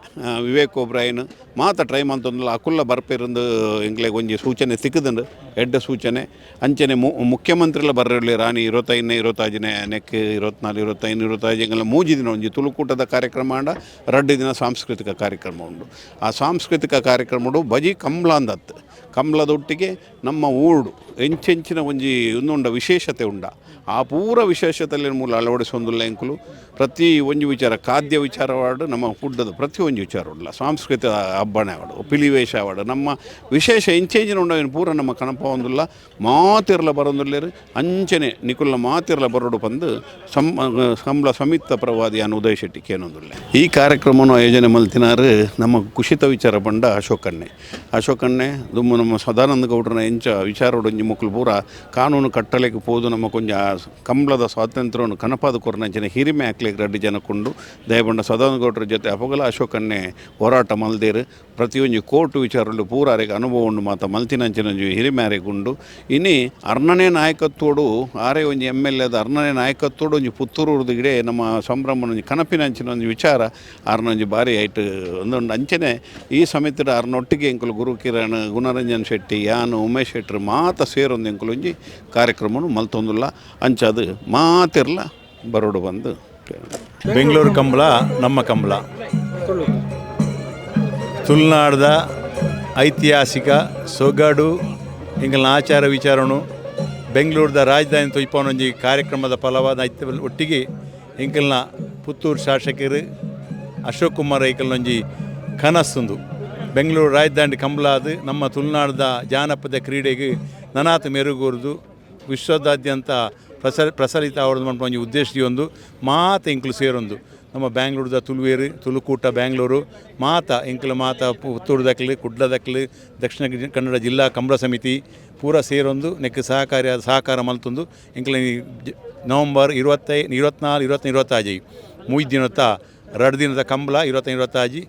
S17: ವಿವೇಕ್ ಒಬ್ರಾಯನ್ ಮಾತ ಟ್ರೈ ಮಂತೊಂದುಲ್ಲ ಅಕುಲ್ಲ ಬರ್ಪೇರಂದು ಎಂಕ್ಲೆಗ್ ಒಂಜಿ ಸೂಚನೆ ತಿಕ್ಕುದುಂಡು ಎಡ್ಡೆ ಸೂಚನೆ. ಅಂಚನೆ ಮುಖ್ಯಮಂತ್ರಿಲ ಬರ್ರೆರ್ಲಿ ರಾಣಿ 25 26 ನೆಕ್ 24 25 26 ಎಂಗಲ 3 ದಿನ ಒಂಜಿ ತುಳುಕೂಟದ ಕಾರ್ಯಕ್ರಮ ಆಂಡ 2 ದಿನ ಸಾಂಸ್ಕೃತಿಕ ಕಾರ್ಯಕ್ರಮ ಉಂಡು. ಆ ಸಾಂಸ್ಕೃತಿಕ ಕಾರ್ಯಕ್ರಮಡು ಬಜಿ ಕಂಬ್ಳ ಅಂದತ್ತು ಕಂಬ್ಳದೊಟ್ಟಿಗೆ ನಮ್ಮ ಊರುಡು ಎಂಚೆಂಚಿನ ಒಂಜಿ ಉಂದುಂಡ ವಿಶೇಷತೆ ಉಂಡ ಆ ಪೂರ ವಿಶೇಷತೆಯಲ್ಲಿ ಮೂಲ ಅಳವಡಿಸೊಂದುಲ್ಲ ಎಂಕುಲು. ಪ್ರತಿ ಒಂಜಿ ವಿಚಾರ ಖಾದ್ಯ ವಿಚಾರವಾಡು ನಮ್ಮ ಫುಡ್ಡದ ಪ್ರತಿ ಒಂಜಿ ವಿಚಾರ ಉಂಡಲ್ಲ ಸಾಂಸ್ಕೃತಿಕ ಹಬ್ಬನೇ ಆವಡು ಪಿಲಿವೇಶ ಆವಡು ನಮ್ಮ ವಿಶೇಷ ಎಂಚೆಂಚಿನ ಉಂಡವಿನ ಪೂರ ನಮ್ಮ ಕಣಪ ಒಂದುಲ್ಲ ಮಾತಿರ್ಲ ಬರೊಂದುಲ್ಲೇರು. ಅಂಚನೆ ನಿಕುಲ್ನ ಮಾತಿರ್ಲ ಬರೋಡು ಪಂದು ಸಂಬಳ ಸಮಿತ ಪ್ರವಾದಿಯಾನ ಉದಯ್ ಶೆಟ್ಟಿ ಕೇನೊಂದುಲ್ಲ. ಈ ಕಾರ್ಯಕ್ರಮವನ್ನು ಆಯೋಜನೆ ಮಲ್ತಿನಾರು ನಮ್ಮ ಕುಶಿತ ವಿಚಾರ ಪಂಡ ಅಶೋಕಣ್ಣೆ. ಅಶೋಕಣ್ಣೆ ದುಮ್ಮು ನಮ್ಮ ಸದಾನಂದ ಗೌಡ್ರನ ಎಂಚ ವಿಚಾರೋಡೊಂಜಿ ಮೊಕ್ಕಲು ಪೂರ ಕಾನೂನು ಕಟ್ಟಲೆಗೆ ಪೋದು ನಮ್ಮ ಕೊಂಚ ಕಂಬಳದ ಸ್ವಾತಂತ್ರ್ಯವನ್ನು ಕನಪಾದ ಕೊರ್ನಂಚಿನ ಹಿರಿಮೆ ಹಾಕ್ಲಿಕ್ಕೆ ರಡ್ಡು ಜನಕೊಂಡು ದಯಬಂಡ ಸದಾನಂದ ಗೌಡ್ರ ಜೊತೆ ಅಪಗಲ ಅಶೋಕನ್ನೇ ಹೋರಾಟ ಮಲ್ದೇರು. ಪ್ರತಿಯೊಂಜಿ ಕೋರ್ಟು ವಿಚಾರಲು ಪೂರ ಅರೆಗೆ ಅನುಭವ ಉಂಡು ಮಾತ ಮಲ್ತಿನಂಚಿನ ಹಿರಿಮೆ ಅರೆಗುಂಡು. ಇನಿ ಅರ್ಣನೇ ನಾಯಕತ್ವಡು ಆರೆ ಒಂಜಿ ಎಮ್ ಎಲ್ ಎದ ಅರ್ಣನೇ ನಾಯಕತ್ವಡು ಒಂಜಿ ಪುತ್ತೂರು ಗಿಡೆ ನಮ್ಮ ಸಂಭ್ರಮ ಒಂಜಿ ಕನಪಿನಂಚಿನ ಒಂಜಿ ವಿಚಾರ ಆರ್ನೊಂಜಿ ಬಾರಿ ಐಟ್ ಒಂದೊಂದು. ಅಂಚನೆ ಈ ಸಮಿತಿದ ಅರ್ನೊಟ್ಟಿಗೆ ಎಂಕುಲು ಗುರು ಕಿರಣ್ ಗುಣರಂಜನ್ ಶೆಟ್ಟಿ ಯಾನು ಉಮೇಶ್ ಶೆಟ್ಟರು ಮಾತ ಸೇರೊಂದು ಎಂಕುಲು ಒಂಜಿ ಕಾರ್ಯಕ್ರಮನು ಮಲ್ತೊಂದುಲ್ಲ. ಅಂಚಾದು ಮಾತಿರ್ಲ ಬರೋಡು ಬಂದು
S11: ಬೆಂಗಳೂರು ಕಂಬಳ ನಮ್ಮ ಕಂಬಳ ತುಳುನಾಡ್ದ ಐತಿಹಾಸಿಕ ಸೊಗಡು ಎಂಕಲ್ನ ಆಚಾರ ವಿಚಾರನು ಬೆಂಗಳೂರದ ರಾಜಧಾನಿ ತೊಯ್ಪವನೊಂಜಿ ಕಾರ್ಯಕ್ರಮದ ಫಲವಾದ ಒಟ್ಟಿಗೆ ಎಂಕಲ್ನ ಪುತ್ತೂರು ಶಾಸಕರು ಅಶೋಕ್ ಕುಮಾರ್ ರೈಕಲ್ನೊಂಜಿ ಕನಸುಂದು ಬೆಂಗಳೂರು ರಾಜಧಾನಿ ಕಂಬಳಾದ ನಮ್ಮ ತುಳುನಾಡದ ಜಾನಪದ ಕ್ರೀಡೆಗೆ ನನಾತ್ ಮೆರುಗೂರ್ದು ವಿಶ್ವದಾದ್ಯಂತ ಪ್ರಸರಿತ ಆವಡ್ದು ಮನ್ಪುನ ಒಂಜಿ ಉದ್ದೇಶ ಒಂದು ಮಾತ ಎಂಕುಲು ಸೇರೊಂದು ನಮ್ಮ ಬ್ಯಾಂಗ್ಳೂರ್ದ ತುಳುವೇರು ತುಳುಕೂಟ ಬ್ಯಾಂಗ್ಳೂರು ಮಾತ ಎಂಕುಲು ಮಾತ ಪುತ್ತೂರು ಕುಡ್ಲದಕ್ಲು ದಕ್ಷಿಣ ಕನ್ನಡ ಜಿಲ್ಲಾ ಕಂಬಳ ಸಮಿತಿ ಪೂರ ಸೇರೊಂದು ನೆಕ್ ಸಹಕಾರ ಮಲ್ತೊಂದು ಎಂಕುಲು ನವಂಬರ್ 25 24 25 26 3 ದಿನತ 2 ದಿನದ ಕಂಬಳ 25 26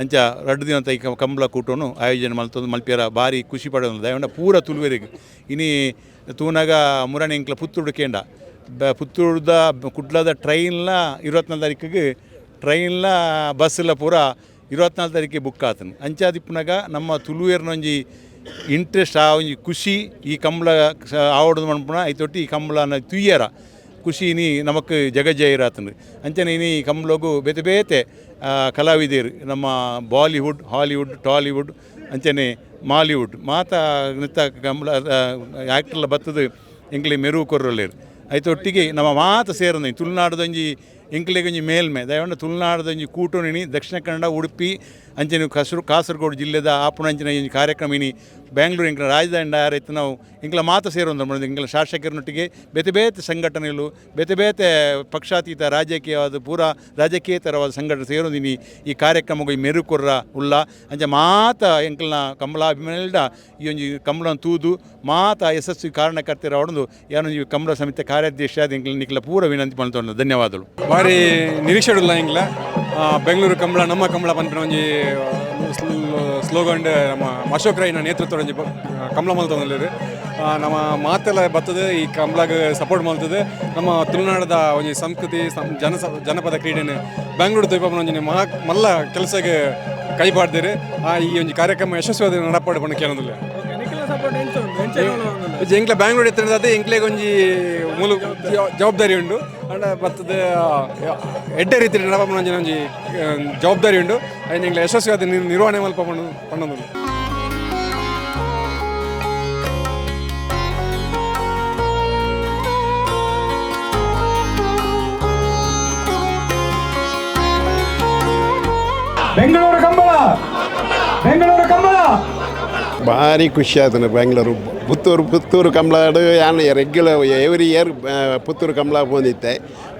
S11: ಅಂಚ 2 ದಿನದ ಈ ಕಂಬಳ ಕೂಟನು ಆಯೋಜನೆ ಮಲ್ತೊಂದು ಮಲ್ಪಿಯರ ಭಾರಿ ಖುಷಿ ಪಡೋದು ದಯವಂಡ ಪೂರ ತುಳುವೆರಿಗೆ ಇನಿ ತೂನಾಗ ಮುರಣಿ ಎಂಕ್ಲ ಪುತ್ತೂರು ಕೇಂಡ ಪುತ್ತೂರ್ದ ಕುಡ್ಲದ ಟ್ರೈನ್ಲ 24 ತಾರೀಕಿಗೆ ಟ್ರೈನ್ಲ ಬಸ್ಲ ಪೂರ 24 ತಾರೀಕಿಗೆ ಬುಕ್ ಆತನು ಅಂಚಾದಿಪ್ಪುನಾಗ ನಮ್ಮ ತುಳುವೇರ್ನೊಂಜಿ ಇಂಟ್ರೆಸ್ಟ್ ಆ ಒಂಜಿ ಖುಷಿ ಈ ಕಂಬಳ ಆವಡ್ದು ಮನ್ಪುನ ಐತೊಟ್ಟಿ ಈ ಕಂಬಳನ ತುಯ್ಯರ ಖುಷಿ ಇನಿ ನಮಕ್ ಜಗಜ್ಜಾಹಿರಾತನು ಅಂಚನೆ ಇನಿ ಕಂಬಳಗು ಬೇತೆ ಬೇತೆ ಕಲಾವಿದರು ನಮ್ಮ ಬಾಲಿವುಡ್ ಹಾಲಿವುಡ್ ಟಾಲಿವುಡ್ ಅಂಚನೆ ಮಾಲಿವುಡ್ ಮಾತ ನಿತ್ತ ಕಂಬಳ ಆ್ಯಕ್ಟರ್ಲ ಬತ್ತದು ಎಂಕ್ಲೆ ಮೆರುವು ಕೊರ್ರೊಲ್ಲೆರ್ ಐತೊಟ್ಟಿಗೆ ನಮ್ಮ ಮಾತ ಸೇರಂದು ತುಳುನಾಡದೊಂಜಿ ಎಂಕ್ಲೆಗೊಂಜಿ ಮೇಲ್ಮೆ ದಯವಂಡ ತುಳುನಾಡದೊಂಜಿ ಕೂಟೊನಿನಿ ದಕ್ಷಿಣ ಕನ್ನಡ ಉಡುಪಿ ಅಂಚನೆ ಕಾಸರಗೋಡು ಜಿಲ್ಲೆದ ಆಪುಣಂಚಿನ ಒಂಜಿ ಕಾರ್ಯಕ್ರಮ ಇನಿ ಬ್ಯಾಂಗ್ಳೂರು ಎಂಕ್ಲ ರಾಜಧಾನಿ ಆರೈತು ನಾವು ಎಂಕ್ಲ ಮಾತ ಸೇರೊಂದು ಎಂಕ್ಲ ಶಾಸಕರನ್ನೊಟ್ಟಿಗೆ ಬೇತೆ ಬೇತೆ ಸಂಘಟನೆಗಳು ಬೇತೆ ಬೇತೆ ಪಕ್ಷಾತೀತ ರಾಜಕೀಯವಾದ ಪೂರ ರಾಜಕೀಯೇತರವಾದ ಸಂಘಟನೆ ಸೇರೊಂದಿನಿ ಈ ಕಾರ್ಯಕ್ರಮಕ್ಕೆ ಮೆರು ಕೊರ್ರ ಉಲ್ಲ ಅಂಚ ಮಾತ ಎಂಕ್ಲನ ಕಂಬಳಾಭಿಮಾನಿಲ್ಡ ಈ ಒಂಜಿ ಕಂಬಳನ ತೂದು ಮಾತ ಯಶಸ್ವಿ ಕಾರಣಕರ್ತರ ಅವಡೊಂದು ಯಾನೊಂಜಿ ಕಂಬಳ ಸಮಿತಿ ಕಾರ್ಯಾಧ್ಯಕ್ಷ ಎಂಕ್ಲ ನಿಕ್ಲ ಪೂರ ವಿನಂತಿ ಮಲ್ತೊಂದು ಧನ್ಯವಾದಗಳು.
S18: ಭಾರಿ ನಿರೀಕ್ಷೆ ಉಲ್ಲ ಎಂಕ್ಲ ಬೆಂಗಳೂರು ಕಂಬಳ ನಮ್ಮ ಕಂಬಳ ಪನ್ಪಿನ ಒಂಜಿ ಸ್ಲೋಗನ್ ನಮ್ಮ ಅಶೋಕ್ ರೈನ ನೇತೃತ್ವ ಒಂಜಿ ಕಂಬಳ ಮಲ್ತೊಂದುಲ್ಲೆರ್ ನಮ್ಮ ಮಾತೆಲ್ಲ ಬರ್ತದೆ ಈ ಕಂಬಳಗ್ ಸಪೋರ್ಟ್ ಮಲ್ತದೆ ನಮ್ಮ ತುಳುನಾಡದ ಒಂಜಿ ಸಂಸ್ಕೃತಿ ಜನಪದ ಕ್ರೀಡೆನ ಬೆಂಗಳೂರು ತೋಯ್ಪುನ ಒಂಜಿ ಮಲ್ಲ ಕೆಲಸಕ್ಕೆ ಕೈ ಪಾಡ್ದೇರು ಈ ಒಂಜಿ ಕಾರ್ಯಕ್ರಮ ಯಶಸ್ವಿಯಾದ ನಡಪಾಡು ಪಂಡ ಕೇಳೊಂದುಲ್ಲೆ. ಎಂಕ್ಲ ಬ್ಯಾಂಗ್ಳೂರು ಎತ್ತಿನದಾದ ಎಂಕ್ಲೆಗ್ ಒಂಜಿ ಮೂಲು ಜವಾಬ್ದಾರಿ ಉಂಡು ಅಂಡ ಬರ್ತದೆ ಎಡ್ಡೆ ರೀತಿಯಲ್ಲಿ ನಡಪುನ ಒಂಜಿ ಒಂಜಿ ಜವಾಬ್ದಾರಿ ಉಂಡು ಐನ್ ಎಂಕ್ಲ ಯಶಸ್ವಿಯಾದ ನಿರ್ವಹಣೆ ಮಲ್ಪ ಪಂಡೊಂದುಲ್ಲೆ.
S16: ಬೆಂಗಳೂರು ಕಂಬಳ ಬೆಂಗಳೂರು ಕಂಬಳ
S19: ಭಾರಿ ಖುಷಿ ಆಯ್ತು ಬೆಂಗಳೂರು ಪುತ್ತೂರು ಪುತ್ತೂರು ಕಂಬಳಾಡು ಯಾನ್ regular every year Puttur Kambala ಪೋಂದಿತ್ತೆ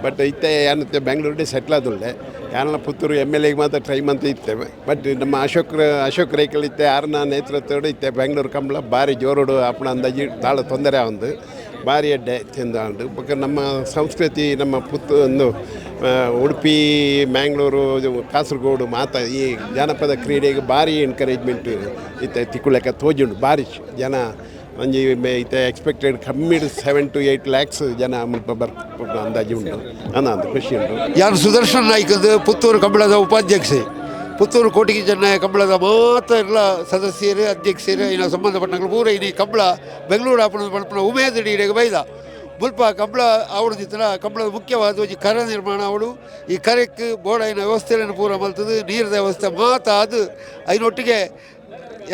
S19: ಬಟ್ ಇತ್ತೆ ಯಾನತ್ತೆ ಬೆಂಗಳೂರು ಸೆಟ್ಲ್ ಆದುಲ್ಲೆ ಯಾನಲ ಪುತ್ತೂರು ಎಮ್ ಎಲ್ ಎಗೆ ಮಾತ್ರ ಟ್ರೈ ಮಂತ್ ಇತ್ತೆ ಬಟ್ ನಮ್ಮ ಅಶೋಕ್ ರೈಕಲ್ ಇತ್ತೆ ಆರ್ನ ನೇತೃತ್ವಡು ಇತ್ತೆ ಬೆಂಗಳೂರು ಕಂಬಳ ಭಾರಿ ಜೋರುಡು ಅಪ್ಪಣ ಅಂದಾಜಿ ತಾಳ ತೊಂದರೆ ಒಂದು ಭಾರಿ ಎಡ್ಡೆ ಚೆಂದ ಬೊಕ್ಕ ನಮ್ಮ ಸಂಸ್ಕೃತಿ ನಮ್ಮ ಪುತ್ತು ಒಂದು ಉಡುಪಿ ಮ್ಯಾಂಗ್ಳೂರು ಕಾಸರಗೋಡು ಮಾತ ಈ ಜಾನಪದ ಕ್ರೀಡೆಗೆ ಭಾರಿ ಎನ್ಕರೇಜ್ಮೆಂಟ್ ಇತ್ತೆ ತಿಕ್ಕುಲೆಕ್ಕ ತೋಜುಂಡು ಭಾರಿ ಜನ ಒಂಜಿ ಇತ್ತೆ ಎಕ್ಸ್ಪೆಕ್ಟೆಡ್ ಕಮ್ಮಿ 7 to 8 lakhs ಜನ ಮುಲ್ಪ ಬರ್ಪ ಅಂದಾಜು ಉಂಟು ಅಂದ ಖುಷಿ ಉಂಟು.
S20: ಯಾರು ಸುದರ್ಶನ್ ನಾಯ್ಕದ ಪುತ್ತೂರು ಕಂಬಳದ ಉಪಾಧ್ಯಕ್ಷೆ ಪುತ್ತೂರು ಕೋಟಿಗೆ ಚೆನ್ನಯ ಕಂಬಳದ ಮಾತ್ರ ಎಲ್ಲ ಸದಸ್ಯರು ಅಧ್ಯಕ್ಷರು ಇನ್ನು ಸಂಬಂಧಪಟ್ಟಂಗಳು ಪೂರ ಇಡೀ ಕಂಬಳ ಬೆಂಗಳೂರು ಆಪಣ ಪಣಪುನ ಉಮೇದಡಿ ಇಡೆಗೆ ಬೈದ ಮುಲ್ಪ ಕಂಬಳ ಆವಡ್ದಿತ್ತಲ ಕಂಬಳದ ಮುಖ್ಯವಾದ ಒಂಜಿ ಕರ ನಿರ್ಮಾಣ ಅವಳು ಈ ಕರೆಕ್ ಬೋಡೈನ ವ್ಯವಸ್ಥೆಯನ್ನು ಪೂರ ಮಲ್ತದೆ ನೀರಿನ ವ್ಯವಸ್ಥೆ ಮಾತ ಅದು ಐನೊಟ್ಟಿಗೆ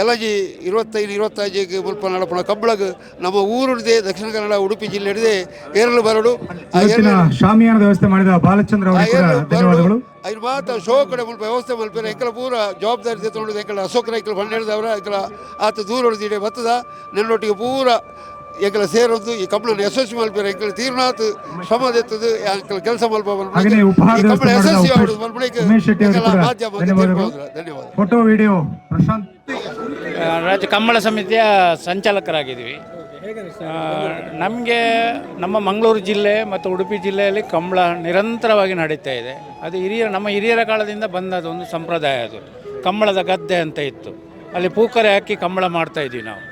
S20: ಎಲ್ಲಜಿ 25 26 ಮುಲ್ಪ ನಡಪುನ ಕಂಬಳಗ್ ನಮ್ಮ ಊರುಡಿದೆ ದಕ್ಷಿಣ ಕನ್ನಡ ಉಡುಪಿ ಜಿಲ್ಲೆ ಹಿಡಿದೆ ಏರಲು ಬರಡು
S16: ಶಾಮಿಯಾನದ ವ್ಯವಸ್ಥೆ ಮಾಡಿದ ಬಾಲಚಂದ್ರ ಅವರಿಗೆ ಧನ್ಯವಾದಗಳು.
S20: ಐನು ಮಾತ ಶೋ ಕಡೆ ಮುಲ್ಪ ವ್ಯವಸ್ಥೆ ಮಲ್ಪೆರ ಎಂಕಲ ಪೂರ ಜವಾಬ್ದಾರಿ ತಗೊಂಡು ಎಂಕಲ ಅಶೋಕ್ ರೈಕಲ್ ಪನ್ನೆರಡದವರ ಎಂಕಲ ಆತ ದೂರ ಹೊಡೆದಿಡೆ ಬತ್ತದ ನೆನ್ನೊಟ್ಟಿಗೆ ಪೂರ ಎಂಕಲ ಸೇರೊಂದು ಈ ಕಂಬಳನ ಯಶಸ್ವಿ ಮಲ್ಪೆರ ಎಂಕಲ ತೀರ್ನಾಥ್ ಶ್ರಮ ದೆತ್ತದು ಎಂಕಲ ಕೆಲಸ ಮಲ್ಪ ಕಂಬಳ ಯಶಸ್ವಿ ಆವಡು ಮಲ್ಪುಣೆಗೆ ಮಾಧ್ಯಮ ಧನ್ಯವಾದ.
S16: Photo video Prashant.
S21: ರಾಜ್ಯ ಕಂಬಳ ಸಮಿತಿಯ ಸಂಚಾಲಕರಾಗಿದ್ದೀವಿ. ನಮಗೆ ನಮ್ಮ ಮಂಗಳೂರು ಜಿಲ್ಲೆ ಮತ್ತು ಉಡುಪಿ ಜಿಲ್ಲೆಯಲ್ಲಿ ಕಂಬಳ ನಿರಂತರವಾಗಿ ನಡೀತಾ ಇದೆ. ಅದು ನಮ್ಮ ಹಿರಿಯರ ಕಾಲದಿಂದ ಬಂದದ್ದು ಒಂದು ಸಂಪ್ರದಾಯ. ಅದು ಕಂಬಳದ ಗದ್ದೆ ಅಂತ ಇತ್ತು, ಅಲ್ಲಿ ಪೂಕರೆ ಹಾಕಿ ಕಂಬಳ ಮಾಡ್ತಾಯಿದ್ವಿ ನಾವು.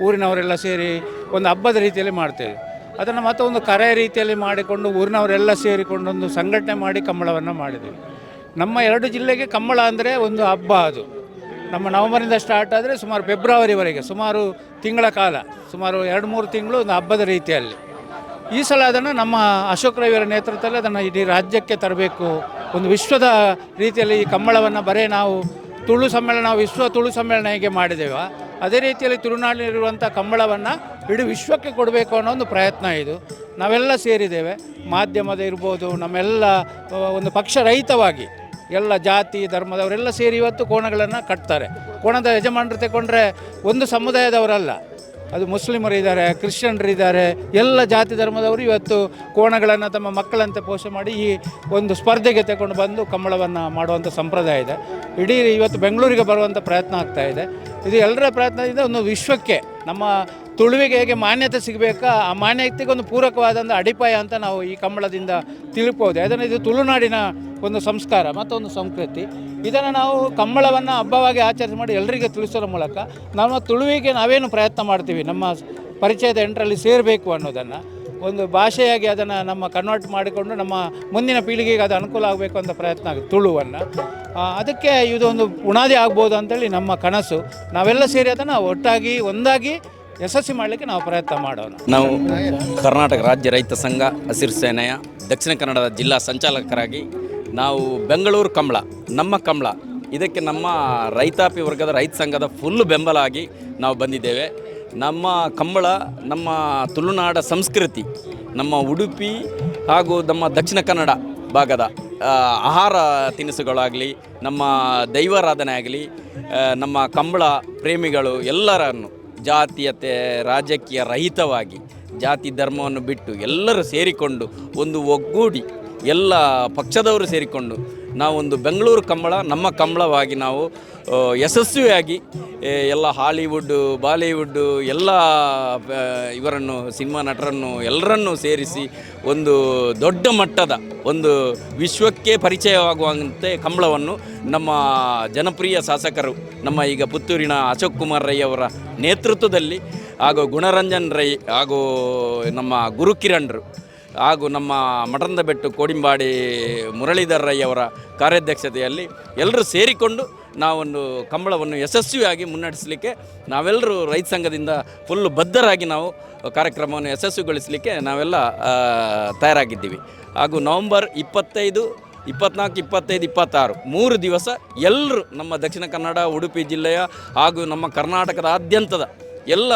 S21: ಊರಿನವರೆಲ್ಲ ಸೇರಿ ಒಂದು ಹಬ್ಬದ ರೀತಿಯಲ್ಲಿ ಮಾಡ್ತೇವೆ. ಅದನ್ನು ಮತ್ತೊಂದು ಕರೆ ರೀತಿಯಲ್ಲಿ ಮಾಡಿಕೊಂಡು ಊರಿನವರೆಲ್ಲ ಸೇರಿಕೊಂಡು ಒಂದು ಸಂಘಟನೆ ಮಾಡಿ ಕಂಬಳವನ್ನು ಮಾಡಿದ್ವಿ. ನಮ್ಮ ಎರಡು ಜಿಲ್ಲೆಗೆ ಕಂಬಳ ಅಂದರೆ ಒಂದು ಹಬ್ಬ. ಅದು ನಮ್ಮ ನವಂಬರಿಂದ ಸ್ಟಾರ್ಟ್ ಆದರೆ ಸುಮಾರು ಫೆಬ್ರವರಿವರೆಗೆ, ಸುಮಾರು ತಿಂಗಳ ಕಾಲ, ಸುಮಾರು 2-3 ತಿಂಗಳು ಒಂದು ಹಬ್ಬದ ರೀತಿಯಲ್ಲಿ. ಈ ಸಲ ಅದನ್ನು ನಮ್ಮ ಅಶೋಕ್ ರೈಯವರ ನೇತೃತ್ವದಲ್ಲಿ ಅದನ್ನು ಇಡೀ ರಾಜ್ಯಕ್ಕೆ ತರಬೇಕು, ಒಂದು ವಿಶ್ವದ ರೀತಿಯಲ್ಲಿ ಈ ಕಂಬಳವನ್ನು ಬರೇ ನಾವು ತುಳು ಸಮ್ಮೇಳನ, ವಿಶ್ವ ತುಳು ಸಮ್ಮೇಳನ ಹೇಗೆ ಮಾಡಿದ್ದೇವೆ ಅದೇ ರೀತಿಯಲ್ಲಿ ತುಳುನಾಡಿನಲ್ಲಿರುವಂಥ ಕಂಬಳವನ್ನು ಇಡೀ ವಿಶ್ವಕ್ಕೆ ಕೊಡಬೇಕು ಅನ್ನೋ ಒಂದು ಪ್ರಯತ್ನ ಇದು. ನಾವೆಲ್ಲ ಸೇರಿದ್ದೇವೆ, ಮಾಧ್ಯಮದ ಇರ್ಬೋದು, ನಮ್ಮೆಲ್ಲ ಒಂದು ಪಕ್ಷರಹಿತವಾಗಿ ಎಲ್ಲ ಜಾತಿ ಧರ್ಮದವರೆಲ್ಲ ಸೇರಿ ಇವತ್ತು ಕೋಣಗಳನ್ನು ಕಟ್ತಾರೆ. ಕೋಣದ ಯಜಮಾನರು ತಗೊಂಡ್ರೆ ಒಂದು ಸಮುದಾಯದವರಲ್ಲ, ಅದು ಮುಸ್ಲಿಮರು ಇದ್ದಾರೆ, ಕ್ರಿಶ್ಚಿಯನ್ರಿದ್ದಾರೆ, ಎಲ್ಲ ಜಾತಿ ಧರ್ಮದವರು ಇವತ್ತು ಕೋಣಗಳನ್ನು ತಮ್ಮ ಮಕ್ಕಳಂತೆ ಪೋಷಣೆ ಮಾಡಿ ಈ ಒಂದು ಸ್ಪರ್ಧೆಗೆ ತಗೊಂಡು ಬಂದು ಕಂಬಳವನ್ನು ಮಾಡುವಂಥ ಸಂಪ್ರದಾಯ ಇದೆ. ಇಡೀ ಇವತ್ತು ಬೆಂಗಳೂರಿಗೆ ಬರುವಂಥ ಪ್ರಯತ್ನ ಆಗ್ತಾಯಿದೆ. ಇದು ಎಲ್ಲರ ಪ್ರಯತ್ನದಿಂದ ಒಂದು ವಿಶ್ವಕ್ಕೆ ನಮ್ಮ ತುಳುವಿಗೆ ಹೇಗೆ ಮಾನ್ಯತೆ ಸಿಗಬೇಕಾ, ಆ ಮಾನ್ಯತೆಗೆ ಒಂದು ಪೂರಕವಾದ ಅಡಿಪಾಯ ಅಂತ ನಾವು ಈ ಕಂಬಳದಿಂದ ತಿಳ್ಬೋದು. ಯಾಕಂದರೆ ಇದು ತುಳುನಾಡಿನ ಒಂದು ಸಂಸ್ಕಾರ ಮತ್ತೊಂದು ಸಂಸ್ಕೃತಿ. ಇದನ್ನು ನಾವು ಕಂಬಳವನ್ನು ಹಬ್ಬವಾಗಿ ಆಚರಣೆ ಮಾಡಿ ಎಲ್ಲರಿಗೆ ತಿಳಿಸೋದ್ರ ಮೂಲಕ ನಮ್ಮ ತುಳುವಿಗೆ ನಾವೇನು ಪ್ರಯತ್ನ ಮಾಡ್ತೀವಿ, ನಮ್ಮ ಪರಿಚಯದ ಎಂಟರಲ್ಲಿ ಸೇರಬೇಕು ಅನ್ನೋದನ್ನು ಒಂದು ಭಾಷೆಯಾಗಿ ಅದನ್ನು ನಮ್ಮ ಕನ್ವರ್ಟ್ ಮಾಡಿಕೊಂಡು ನಮ್ಮ ಮುಂದಿನ ಪೀಳಿಗೆಗೆ ಅದು ಅನುಕೂಲ ಆಗಬೇಕು ಅಂತ ಪ್ರಯತ್ನ ಆಗುತ್ತೆ ತುಳುವನ್ನು. ಅದಕ್ಕೆ ಇದೊಂದು ಬುನಾದಿ ಆಗ್ಬೋದು ಅಂತೇಳಿ ನಮ್ಮ ಕನಸು. ನಾವೆಲ್ಲ ಸೇರಿ ಅದನ್ನು ಒಟ್ಟಾಗಿ ಒಂದಾಗಿ ಯಶಸ್ವಿ ಮಾಡಲಿಕ್ಕೆ ನಾವು ಪ್ರಯತ್ನ ಮಾಡೋಣ.
S1: ನಾವು ಕರ್ನಾಟಕ ರಾಜ್ಯ ರೈತ ಸಂಘ ಹಸಿರು ಸೇನೆಯ ದಕ್ಷಿಣ ಕನ್ನಡದ ಜಿಲ್ಲಾ ಸಂಚಾಲಕರಾಗಿ ನಾವು ಬೆಂಗಳೂರು ಕಂಬಳ, ನಮ್ಮ ಕಂಬಳ, ಇದಕ್ಕೆ ನಮ್ಮ ರೈತಾಪಿ ವರ್ಗದ ರೈತ ಸಂಘದ ಫುಲ್ ಬೆಂಬಲ ಆಗಿ ನಾವು ಬಂದಿದ್ದೇವೆ. ನಮ್ಮ ಕಂಬಳ ನಮ್ಮ ತುಳುನಾಡ ಸಂಸ್ಕೃತಿ, ನಮ್ಮ ಉಡುಪಿ ಹಾಗೂ ನಮ್ಮ ದಕ್ಷಿಣ ಕನ್ನಡ ಭಾಗದ ಆಹಾರ ತಿನಿಸುಗಳಾಗಲಿ, ನಮ್ಮ ದೈವಾರಾಧನೆ ಆಗಲಿ, ನಮ್ಮ ಕಂಬಳ ಪ್ರೇಮಿಗಳು ಎಲ್ಲರನ್ನು ಜಾತೀಯತೆ ರಾಜಕೀಯ ರಹಿತವಾಗಿ ಜಾತಿ ಧರ್ಮವನ್ನು ಬಿಟ್ಟು ಎಲ್ಲರೂ ಸೇರಿಕೊಂಡು ಒಂದು ಒಗ್ಗೂಡಿ ಎಲ್ಲ ಪಕ್ಷದವರು ಸೇರಿಕೊಂಡು ನಾವೊಂದು ಬೆಂಗಳೂರು ಕಂಬಳ ನಮ್ಮ ಕಂಬಳವಾಗಿ ನಾವು ಯಶಸ್ವಿಯಾಗಿ ಎಲ್ಲ ಹಾಲಿವುಡ್ಡು ಬಾಲಿವುಡ್ಡು ಎಲ್ಲ ಇವರನ್ನು ಸಿನಿಮಾ ನಟರನ್ನು ಎಲ್ಲರನ್ನೂ ಸೇರಿಸಿ ಒಂದು ದೊಡ್ಡ ಮಟ್ಟದ ಒಂದು ವಿಶ್ವಕ್ಕೆ ಪರಿಚಯವಾಗುವಂತೆ ಕಂಬಳವನ್ನು ನಮ್ಮ ಜನಪ್ರಿಯ ಶಾಸಕರು ನಮ್ಮ ಈಗ ಪುತ್ತೂರಿನ ಅಶೋಕ್ ಕುಮಾರ್ ರೈ ಅವರ ನೇತೃತ್ವದಲ್ಲಿ ಹಾಗೂ ಗುಣರಂಜನ್ ರೈ ಹಾಗೂ ನಮ್ಮ ಗುರುಕಿರಣ್ರು ಹಾಗೂ ನಮ್ಮ ಮಠದ ಬೆಟ್ಟು ಕೋಡಿಂಬಾಡಿ ಮುರಳೀಧರ್ ರೈ ಅವರ ಕಾರ್ಯಾಧ್ಯಕ್ಷತೆಯಲ್ಲಿ ಎಲ್ಲರೂ ಸೇರಿಕೊಂಡು ನಾವೊಂದು ಕಂಬಳವನ್ನು ಯಶಸ್ವಿಯಾಗಿ ಮುನ್ನಡೆಸಲಿಕ್ಕೆ ನಾವೆಲ್ಲರೂ ರೈತ ಸಂಘದಿಂದ ಫುಲ್ಲು ಬದ್ಧರಾಗಿ ನಾವು ಕಾರ್ಯಕ್ರಮವನ್ನು ಯಶಸ್ವಿಗೊಳಿಸಲಿಕ್ಕೆ ನಾವೆಲ್ಲ ತಯಾರಾಗಿದ್ದೀವಿ. ಹಾಗೂ ನವಂಬರ್ 25, 24, 25, 26 3 ದಿವಸ ಎಲ್ಲರೂ ನಮ್ಮ ದಕ್ಷಿಣ ಕನ್ನಡ ಉಡುಪಿ ಜಿಲ್ಲೆಯ ಹಾಗೂ ನಮ್ಮ ಕರ್ನಾಟಕದಾದ್ಯಂತದ ಎಲ್ಲ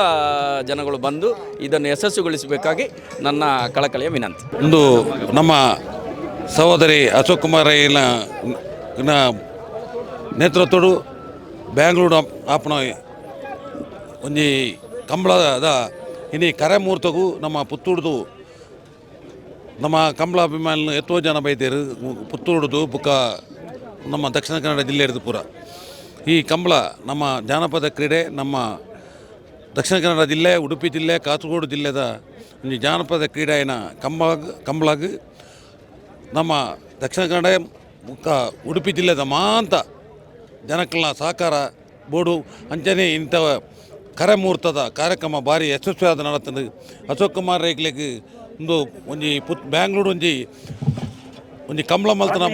S1: ಜನಗಳು ಬಂದು ಇದನ್ನು ಯಶಸ್ವಿಗೊಳಿಸಬೇಕಾಗಿ ನನ್ನ ಕಳಕಳಿಯ ವಿನಂತಿ.
S22: ಒಂದು ನಮ್ಮ ಸಹೋದರಿ ಅಶೋಕ್ ಕುಮಾರ್ ರೈನ ನೇತೃತ್ವಡು ಬ್ಯಾಂಗ್ಳೂರು ಆಪಣ ಒಂಜಿ ಕಂಬಳದ ಇನಿ ಕರೆ ಮುಹೂರ್ತಗೂ ನಮ್ಮ ಪುತ್ತೂರ್ದು ನಮ್ಮ ಕಂಬಳ ಅಭಿಮಾನಿ ಎತ್ತೋ ಜನ ಬೈತೇರು ಪುತ್ತೂರ್ದು ಬುಕ್ಕ ನಮ್ಮ ದಕ್ಷಿಣ ಕನ್ನಡ ಜಿಲ್ಲೆ ಪೂರ. ಈ ಕಂಬಳ ನಮ್ಮ ಜಾನಪದ ಕ್ರೀಡೆ, ನಮ್ಮ ದಕ್ಷಿಣ ಕನ್ನಡ ಜಿಲ್ಲೆ, ಉಡುಪಿ ಜಿಲ್ಲೆ, ಕಾಸರಗೋಡು ಜಿಲ್ಲೆದ ಒಂಜಿ ಜಾನಪದ ಕ್ರೀಡೆಯ ಕಂಬಳಗ್ ನಮ್ಮ ದಕ್ಷಿಣ ಕನ್ನಡ ಬುಕ್ಕ ಉಡುಪಿ ಜಿಲ್ಲೆದ ಮಾಂತ ಜನಕ್ಕಲ್ನ ಸಹಕಾರ ಬೋಡು ಅಂಚನೆ ಇಂಥ ಕರೆ ಮುಹೂರ್ತದ ಕಾರ್ಯಕ್ರಮ ಭಾರಿ ಯಶಸ್ವಿಯಾದ ನಡತಂದು. ಅಶೋಕ್ ಕುಮಾರ್ ರೈಕ್ಲೆಗ್ ಒಂದು ಒಂಜಿ ಬ್ಯಾಂಗ್ಳೂರು ಒಂಜಿ ಒಂಜಿ ಕಂಬಳ ಮಲ್ತನ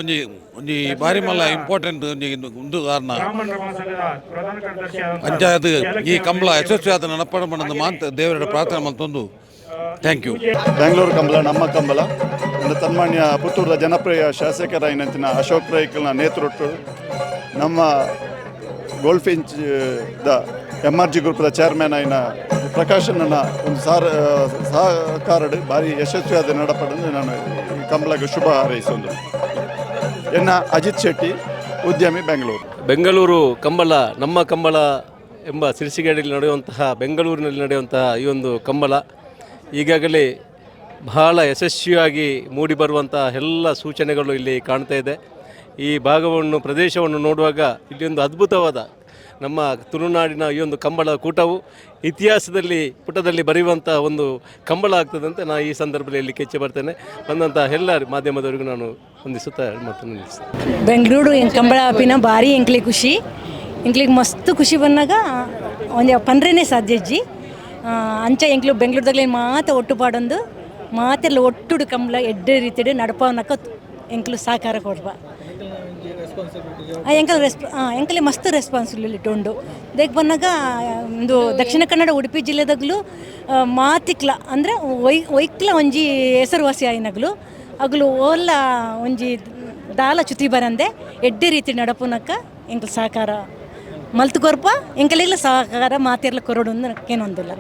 S22: ಒಂಜಿ ಒಂಜಿ ಭಾರಿ ಮಲ್ಲ ಇಂಪಾರ್ಟೆಂಟ್ ಒಂಜಿ ಒಂದು ಕಾರಣ ಅಂಚಾದ ಈ ಕಂಬಳ ಯಶಸ್ವಿಯಾದ ನಡಪಡ ಮಾಡಂದು ಮಾಂತ ದೇವರ ಪ್ರಾರ್ಥನೆ ಮಲ್ತೊಂದು. Thank you.
S23: Bengaluru Kambala ನಮ್ಮ ಕಂಬಳ ಸನ್ಮಾನ್ಯ ಪುತ್ತೂರದ ಜನಪ್ರಿಯ ಶಾಸಕರಾಗಿನ ಅಶೋಕ್ ರೈಕಲ್ನ ನೇತೃತ್ವ ನಮ್ಮ gold Finch the M R G ಗ್ರೂಪ್ದ chairman ಆಯಿನ ಪ್ರಕಾಶನನ್ನ ಒಂದು ಸಹಕಾರ ಭಾರಿ ಯಶಸ್ವಿಯಾದ ನಡಪಡಲು ನಾನು ಈ ಕಂಬಳಕ್ಕೆ ಶುಭ ಹಾರೈಸೊಂದು. ಎನ್ನ ಅಜಿತ್ ಶೆಟ್ಟಿ, ಉದ್ಯಮಿ, ಬೆಂಗಳೂರು.
S24: ಬೆಂಗಳೂರು ಕಂಬಳ ನಮ್ಮ ಕಂಬಳ ಎಂಬ ಸಿರಿಸಿಗೇಡಿಯಲ್ಲಿ ನಡೆಯುವಂತಹ, ಬೆಂಗಳೂರಿನಲ್ಲಿ ನಡೆಯುವಂತಹ ಈ ಒಂದು ಕಂಬಳ ಈಗಾಗಲೇ ಬಹಳ ಯಶಸ್ವಿಯಾಗಿ ಮೂಡಿಬರುವಂತಹ ಎಲ್ಲ ಸೂಚನೆಗಳು ಇಲ್ಲಿ ಕಾಣ್ತಾ ಇದೆ. ಈ ಭಾಗವನ್ನು, ಪ್ರದೇಶವನ್ನು ನೋಡುವಾಗ ಇಲ್ಲಿ ಒಂದು ಅದ್ಭುತವಾದ ನಮ್ಮ ತುಳುನಾಡಿನ ಈ ಒಂದು ಕಂಬಳ ಕೂಟವು ಇತಿಹಾಸದಲ್ಲಿ ಪುಟದಲ್ಲಿ ಬರೆಯುವಂಥ ಒಂದು ಕಂಬಳ ಆಗ್ತದಂತೆ ನಾನು ಈ ಸಂದರ್ಭದಲ್ಲಿ ಇಲ್ಲಿ ಕೆಚ್ಚಿ ಬರ್ತೇನೆ. ಬಂದಂಥ ಎಲ್ಲ ಮಾಧ್ಯಮದವರಿಗೂ ನಾನು ವಂದಿಸುತ್ತಾ ಮಾತನ್ನು ನಿಲ್ಲಿಸ್ತೇನೆ.
S25: ಬೆಂಗಳೂರು ಕಂಬಳ ಆಪಿನ ಭಾರಿ ಎಂಕ್ಲಿ ಖುಷಿ, ಎಂಕ್ಲಿಗೆ ಮಸ್ತ್ ಖುಷಿ ಬಂದಾಗ ಒಂದು ಪಂಡ್ರೇನೆ ಸಾಧ್ಯ ಅಜ್ಜಿ. ಅಂಚ ಎಂಕ್ಲು ಬೆಂಗಳೂರುದಾಗಲೇ ಮಾತ ಒಟ್ಟು ಪಾಡೊಂದು ಮಾತೆಲ್ಲ ಒಟ್ಟುಡು ಕಂಬಳ ಎಡ್ಡೆ ರೀತಿಡು ನಡಪವನಕ ಎಂಕ್ಲು ಸಹಕಾರ ಕೊಡ್ಬ. ಎಂಕಲ್ ಎಂಕಲೆ ಮಸ್ತ್ ರೆಸ್ಪಾನ್ಸಿಬಿಲಿಟಿ ಉಂಡು. ದೇಕ್ ಬಂದಾಗ ಒಂದು ದಕ್ಷಿಣ ಕನ್ನಡ ಉಡುಪಿ ಜಿಲ್ಲೆದಾಗಲೂ ಮಾತಿಕ್ಲ ಅಂದರೆ ಒಯ್ಕ್ಲ ಒಂಜಿ ಹೆಸರುವಾಸಿ ಆಯಿನಗ್ಲು ಅಗ್ಲು ಓಲ್ಲ ಒಂಜಿ ದಾಲ ಚುತಿ ಬರಂದೆ ಎಡ್ಡೆ ರೀತಿ ನಡಪುನಕ ಎಂಕಲ್ ಸಹಕಾರ ಮಲ್ತು ಕೊರ್ಪ ಎಂಕಲೆಗ್ಲ ಸಹಕಾರ ಮಾತೆರ್ಲ ಕೊರಡು ಕೇನೊಂದಿಲ್ಲ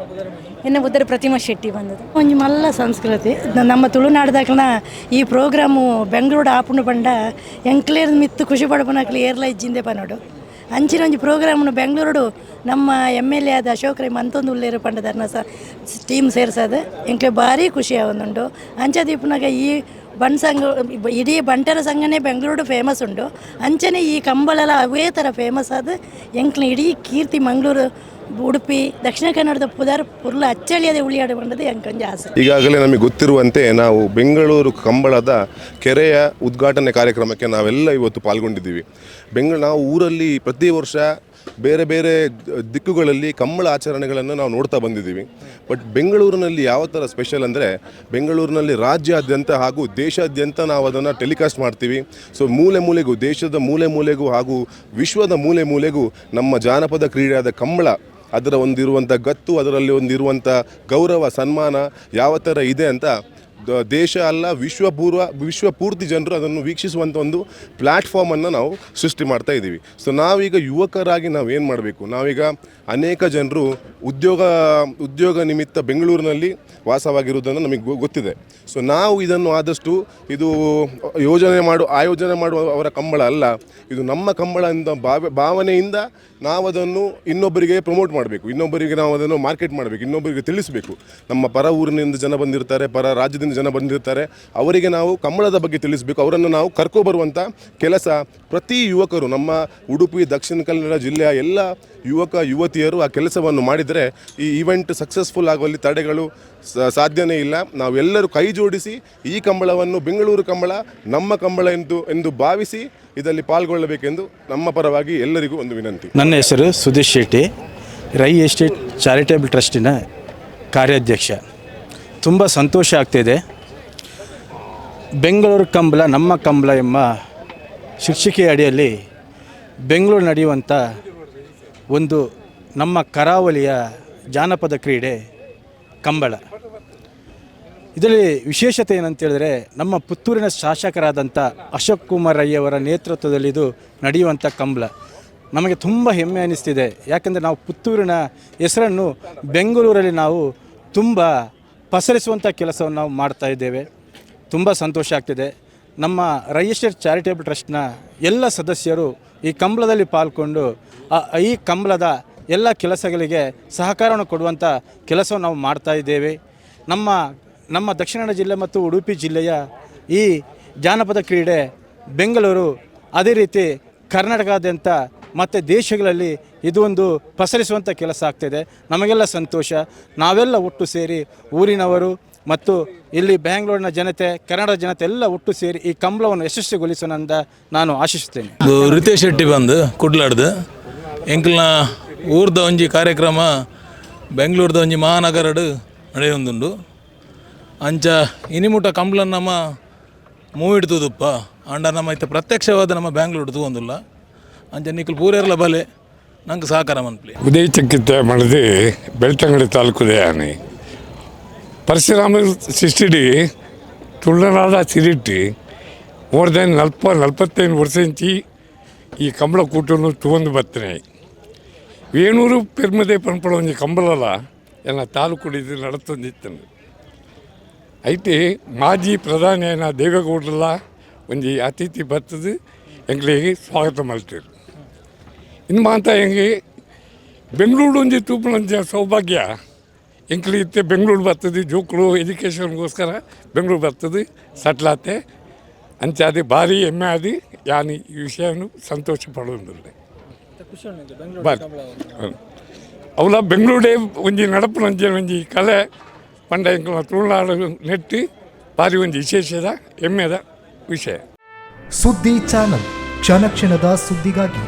S25: ಎನ್ನ ಉದರ ಪ್ರತಿಮಾ ಶೆಟ್ಟಿ ಬಂದದ್ದು.
S2: ಒಂಜಿ ಮಲ್ಲ ಸಂಸ್ಕೃತಿ ನಮ್ಮ ತುಳುನಾಡ್ದಾಕ್ಲನ ಈ ಪ್ರೋಗ್ರಾಮು ಬೆಂಗಳೂರು ಆಪುಂಡು ಪಂಡ ಎಂಕ್ಲೇರ್ ಮಿತ್ತು ಖುಷಿ ಪಡಪನಕ್ಲು ಏರ್ಲ ಇಜ್ಜಿಂದೆ ಪನೋಡು ಅಂಚಿನ ಒಂಜಿ ಪ್ರೋಗ್ರಾಮ್ನು ಬೆಂಗಳೂರು ನಮ್ಮ M L A ಆದ ಅಶೋಕ್ ರೈ ಮಂತೊಂದು ಉಲ್ಲೇರು ಪಂಡದರ್ನ ಸ ಟೀಮ್ ಸೇರ್ಸದು ಎಂಕ್ಲೆ ಭಾರಿ ಖುಷಿ ಆವೊಂದುಂಡು. ಅಂಚ ದೀಪನಾಗ ಈ ಬನ್ ಸಂಘ ಇಡೀ ಬಂಟರ ಸಂಘನೇ ಬೆಂಗಳೂರು ಫೇಮಸ್ ಉಂಡು. ಅಂಚನೆ ಈ ಕಂಬಳಲ ಅವೇ ಥರ ಫೇಮಸ್ ಆದ ಎಂಕ್ಲ ಇಡೀ ಕೀರ್ತಿ ಮಂಗಳೂರು ಉಡುಪಿ ದಕ್ಷಿಣ ಕನ್ನಡದ ಪುದರ್ ಪುರ್ಲ ಅಚ್ಚಳಿಯದೆ ಉಳಿಯಾಡ ಬಂದದ್ದು ಎಂಕೊಂಜಿ ಆಸೆ.
S3: ಈಗಾಗಲೇ ನಮಗೆ ಗೊತ್ತಿರುವಂತೆ ನಾವು ಬೆಂಗಳೂರು ಕಂಬಳದ ಕೆರೆಯ ಉದ್ಘಾಟನೆ ಕಾರ್ಯಕ್ರಮಕ್ಕೆ ನಾವೆಲ್ಲ ಇವತ್ತು ಪಾಲ್ಗೊಂಡಿದ್ದೀವಿ. ನಾವು ಊರಲ್ಲಿ ಪ್ರತಿ ವರ್ಷ ಬೇರೆ ಬೇರೆ ದಿಕ್ಕುಗಳಲ್ಲಿ ಕಂಬಳ ಆಚರಣೆಗಳನ್ನು ನಾವು ನೋಡ್ತಾ ಬಂದಿದ್ದೀವಿ. ಬಟ್ ಬೆಂಗಳೂರಿನಲ್ಲಿ ಯಾವ ಥರ ಸ್ಪೆಷಲ್ ಅಂದರೆ, ಬೆಂಗಳೂರಿನಲ್ಲಿ ರಾಜ್ಯಾದ್ಯಂತ ಹಾಗೂ ದೇಶಾದ್ಯಂತ ನಾವು ಅದನ್ನು ಟೆಲಿಕಾಸ್ಟ್ ಮಾಡ್ತೀವಿ. ಸೊ ಮೂಲೆ ಮೂಲೆಗೂ, ದೇಶದ ಮೂಲೆ ಮೂಲೆಗೂ ಹಾಗೂ ವಿಶ್ವದ ಮೂಲೆ ಮೂಲೆಗೂ ನಮ್ಮ ಜಾನಪದ ಕ್ರೀಡೆಯಾದ ಕಂಬಳ, ಅದರ ಒಂದಿರುವಂಥ ಗತ್ತು, ಅದರಲ್ಲಿ ಒಂದಿರುವಂಥ ಗೌರವ ಸನ್ಮಾನ ಯಾವ ಥರ ಇದೆ ಅಂತ ದೇಶ ಅಲ್ಲ ವಿಶ್ವ ಪೂರ್ತಿ ಜನರು ಅದನ್ನು ವೀಕ್ಷಿಸುವಂಥ ಒಂದು ಪ್ಲ್ಯಾಟ್ಫಾರ್ಮನ್ನು ನಾವು ಸೃಷ್ಟಿ ಮಾಡ್ತಾ ಇದ್ದೀವಿ. ಸೊ ನಾವೀಗ ಯುವಕರಾಗಿ ನಾವೇನು ಮಾಡಬೇಕು, ನಾವೀಗ ಅನೇಕ ಜನರು ಉದ್ಯೋಗ ನಿಮಿತ್ತ ಬೆಂಗಳೂರಿನಲ್ಲಿ ವಾಸವಾಗಿರುವುದನ್ನು ನಮಗೆ ಗೊತ್ತಿದೆ. ಸೊ ನಾವು ಇದನ್ನು ಆದಷ್ಟು ಇದು ಆಯೋಜನೆ ಮಾಡುವ ಅವರ ಕಂಬಳ ಅಲ್ಲ, ಇದು ನಮ್ಮ ಕಂಬಳ ಅಂತ ಭಾವನೆಯಿಂದ ನಾವದನ್ನು ಇನ್ನೊಬ್ಬರಿಗೆ ಪ್ರಮೋಟ್ ಮಾಡಬೇಕು, ಇನ್ನೊಬ್ಬರಿಗೆ ನಾವು ಅದನ್ನು ಮಾರ್ಕೆಟ್ ಮಾಡಬೇಕು, ಇನ್ನೊಬ್ಬರಿಗೆ ತಿಳಿಸಬೇಕು. ನಮ್ಮ ಪರ ಊರಿನಿಂದ ಜನ ಬಂದಿರ್ತಾರೆ, ಪರ ರಾಜ್ಯದಿಂದ ಜನ ಬಂದಿರ್ತಾರೆ, ಅವರಿಗೆ ನಾವು ಕಂಬಳದ ಬಗ್ಗೆ ತಿಳಿಸಬೇಕು. ಅವರನ್ನು ನಾವು ಕರ್ಕೊಬರುವಂಥ ಕೆಲಸ ಪ್ರತಿ ಯುವಕರು, ನಮ್ಮ ಉಡುಪಿ ದಕ್ಷಿಣ ಕನ್ನಡ ಜಿಲ್ಲೆಯ ಎಲ್ಲ ಯುವಕ ಯುವತಿಯರು ಆ ಕೆಲಸವನ್ನು ಮಾಡಿದರೆ ಈ ಈವೆಂಟ್ ಸಕ್ಸಸ್ಫುಲ್ ಆಗುವಲ್ಲಿ ತಡೆಗಳು ಸಾಧ್ಯನೇ ಇಲ್ಲ. ನಾವೆಲ್ಲರೂ ಕೈ ಜೋಡಿಸಿ ಈ ಕಂಬಳವನ್ನು ಬೆಂಗಳೂರು ಕಂಬಳ ನಮ್ಮ ಕಂಬಳ ಎಂದು ಭಾವಿಸಿ ಇದರಲ್ಲಿ ಪಾಲ್ಗೊಳ್ಳಬೇಕೆಂದು ನಮ್ಮ ಪರವಾಗಿ ಎಲ್ಲರಿಗೂ ಒಂದು ವಿನಂತಿ.
S7: ನನ್ನ ಹೆಸರು ಸುಧೀಶ್ ಶೆಟ್ಟಿ, ರೈ ಎಸ್ಟೇಟ್ ಚಾರಿಟೇಬಲ್ ಟ್ರಸ್ಟಿನ ಕಾರ್ಯಾಧ್ಯಕ್ಷ. ತುಂಬ ಸಂತೋಷ ಆಗ್ತಿದೆ. ಬೆಂಗಳೂರು ಕಂಬಳ ನಮ್ಮ ಕಂಬಳ ಎಂಬ ಶೀರ್ಷಿಕೆಯ ಅಡಿಯಲ್ಲಿ ಬೆಂಗಳೂರು ನಡೆಯುವಂಥ ಒಂದು ನಮ್ಮ ಕರಾವಳಿಯ ಜಾನಪದ ಕ್ರೀಡೆ ಕಂಬಳ. ಇದರಲ್ಲಿ ವಿಶೇಷತೆ ಏನಂತೇಳಿದರೆ, ನಮ್ಮ ಪುತ್ತೂರಿನ ಶಾಸಕರಾದಂಥ ಅಶೋಕ್ ಕುಮಾರ್ ರೈ ಅವರ ನೇತೃತ್ವದಲ್ಲಿ ಇದು ನಡೆಯುವಂಥ ಕಂಬಳ ನಮಗೆ ತುಂಬ ಹೆಮ್ಮೆ ಅನ್ನಿಸ್ತಿದೆ. ಯಾಕೆಂದರೆ ನಾವು ಪುತ್ತೂರಿನ ಹೆಸರನ್ನು ಬೆಂಗಳೂರಲ್ಲಿ ನಾವು ತುಂಬ ಪಸರಿಸುವಂಥ ಕೆಲಸವನ್ನು ನಾವು ಮಾಡ್ತಾ ಇದ್ದೇವೆ. ತುಂಬ ಸಂತೋಷ ಆಗ್ತಿದೆ. ನಮ್ಮ ರೈ ಎಸ್ಟೇಟ್ ಚಾರಿಟೇಬಲ್ ಟ್ರಸ್ಟ್ನ ಎಲ್ಲ ಸದಸ್ಯರು ಈ ಕಂಬಳದಲ್ಲಿ ಪಾಲ್ಗೊಂಡು ಈ ಕಂಬಳದ ಎಲ್ಲ ಕೆಲಸಗಳಿಗೆ ಸಹಕಾರವನ್ನು ಕೊಡುವಂಥ ಕೆಲಸವನ್ನು ನಾವು ಮಾಡ್ತಾ ಇದ್ದೇವೆ. ನಮ್ಮ ನಮ್ಮ ದಕ್ಷಿಣ ಕನ್ನಡ ಜಿಲ್ಲೆ ಮತ್ತು ಉಡುಪಿ ಜಿಲ್ಲೆಯ ಈ ಜಾನಪದ ಕ್ರೀಡೆ ಬೆಂಗಳೂರು, ಅದೇ ರೀತಿ ಕರ್ನಾಟಕದಾದ್ಯಂತ ಮತ್ತು ದೇಶಗಳಲ್ಲಿ ಇದು ಒಂದು ಪಸರಿಸುವಂಥ ಕೆಲಸ ಆಗ್ತಿದೆ. ನಮಗೆಲ್ಲ ಸಂತೋಷ. ನಾವೆಲ್ಲ ಒಟ್ಟು ಸೇರಿ ಊರಿನವರು ಮತ್ತು ಇಲ್ಲಿ ಬ್ಯಾಂಗ್ಳೂರಿನ ಜನತೆ, ಕನ್ನಡ ಜನತೆ ಎಲ್ಲ ಒಟ್ಟು ಸೇರಿ ಈ ಕಂಬಳವನ್ನು ಯಶಸ್ವಿಗೊಳಿಸೋಣ ಅಂತ ನಾನು ಆಶಿಸುತ್ತೇನೆ.
S8: ಇದು ರಿತೇಶ್ ಶೆಟ್ಟಿ ಬಂದು ಕುಡ್ಲಾಡ್ದು ಎಂಕಲ್ನ ಊರ್ದ ಒಂಜಿ ಕಾರ್ಯಕ್ರಮ ಬೆಂಗಳೂರ್ದ ಒಂಜಿ ಮಹಾನಗರಡು ನಡೆಯೊಂದುಂಡು. ಅಂಚ ಇನಿಮುಟ ಕಂಬ್ಳನ್ ನಮ್ಮ ಮೂವಿಡ್ ತೂದುಪ್ಪ ಆಂಡ ನಮ್ಮ ಇತ್ತ ಪ್ರತ್ಯಕ್ಷವಾದ ನಮ್ಮ ಬ್ಯಾಂಗ್ಳೂರು ತೂವೊಂದುಲ್ಲ. ಅಂಚ ನಿಕುಲು ಪೂರೆರ್ಲ ಬಲೆ ನಂಗೆ ಸಹಕಾರ ಮನ್ಪ್ಲಿ.
S9: ಉದಯ ಚಕ್ಕಿತ ಮಳದಿ ಬೆಳ್ತಂಗಡಿ ತಾಲೂಕುದೆ ಆನೆ ಪರಶುರಾಮ ಸಿಸ್ಟಿಡಿ ತುಳುನಾಡ ಸಿರಿಟ್ಟಿ ಮೋರ್ ದೆನ್ 45 ವರ್ಷ ಈ ಕಂಬಳ ಕೂಟನು ತೂವೊಂದು ಬರ್ತನೆ. ವೇಣೂರು ಪೆರ್ಮದೆ ಪನ್ಪಡ ಒಂಜಿ ಕಂಬಳಲ ಎನ್ನ ತಾಲೂಕು ಇದು ನಡತೊಂದಿತ್ತನು. ಐತೆ ಮಾಜಿ ಪ್ರಧಾನಿ ದೇವೇಗೌಡರಲ್ಲ ಒಂಜಿ ಅತಿಥಿ ಬರ್ತದೆ ಎಂಕ್ಲೆಗ್ ಸ್ವಾಗತ ಮಲ್ತೇರು. ಇನ್ನು ಮಾತ ಹೆಂಗೆ ಬೆಂಗಳೂರು ಒಂಜಿ ತೂಪುನಂಚ ಸೌಭಾಗ್ಯ ಎಂಕ್ಲು ಇತ್ತೆ ಬೆಂಗಳೂರು ಬರ್ತದೆ, ಜೋಕುಲು ಎಜುಕೇಷನ್ಗೋಸ್ಕರ ಬೆಂಗಳೂರು ಬರ್ತದೆ ಸಟ್ಲಾತೆ ಅಂಚಾದಿ ಭಾರಿ ಹೆಮ್ಮೆ ಆದಿ ಯಾನ್ ಈ ವಿಷಯನು ಸಂತೋಷ ಪಡೋದಿಲ್ಲ. ಬಾರಿ ಅವಲ ಬೆಂಗಳೂರೇ ಒಂಜಿ ನಡಪುನಂಚ ಒಂಜಿ ಕಲೆ ಪಂಡ ಎಂಕಲ್ನ ತುಳುನಾಡು ನೆಟ್ಟಿ ಭಾರಿ ಒಂಜಿ ವಿಶೇಷದ ಹೆಮ್ಮೆದ ವಿಷಯ.
S26: ಸುದ್ದಿ ಚಾನಲ್ ಕ್ಷಣ ಕ್ಷಣದ ಸುದ್ದಿಗಾಗಿ.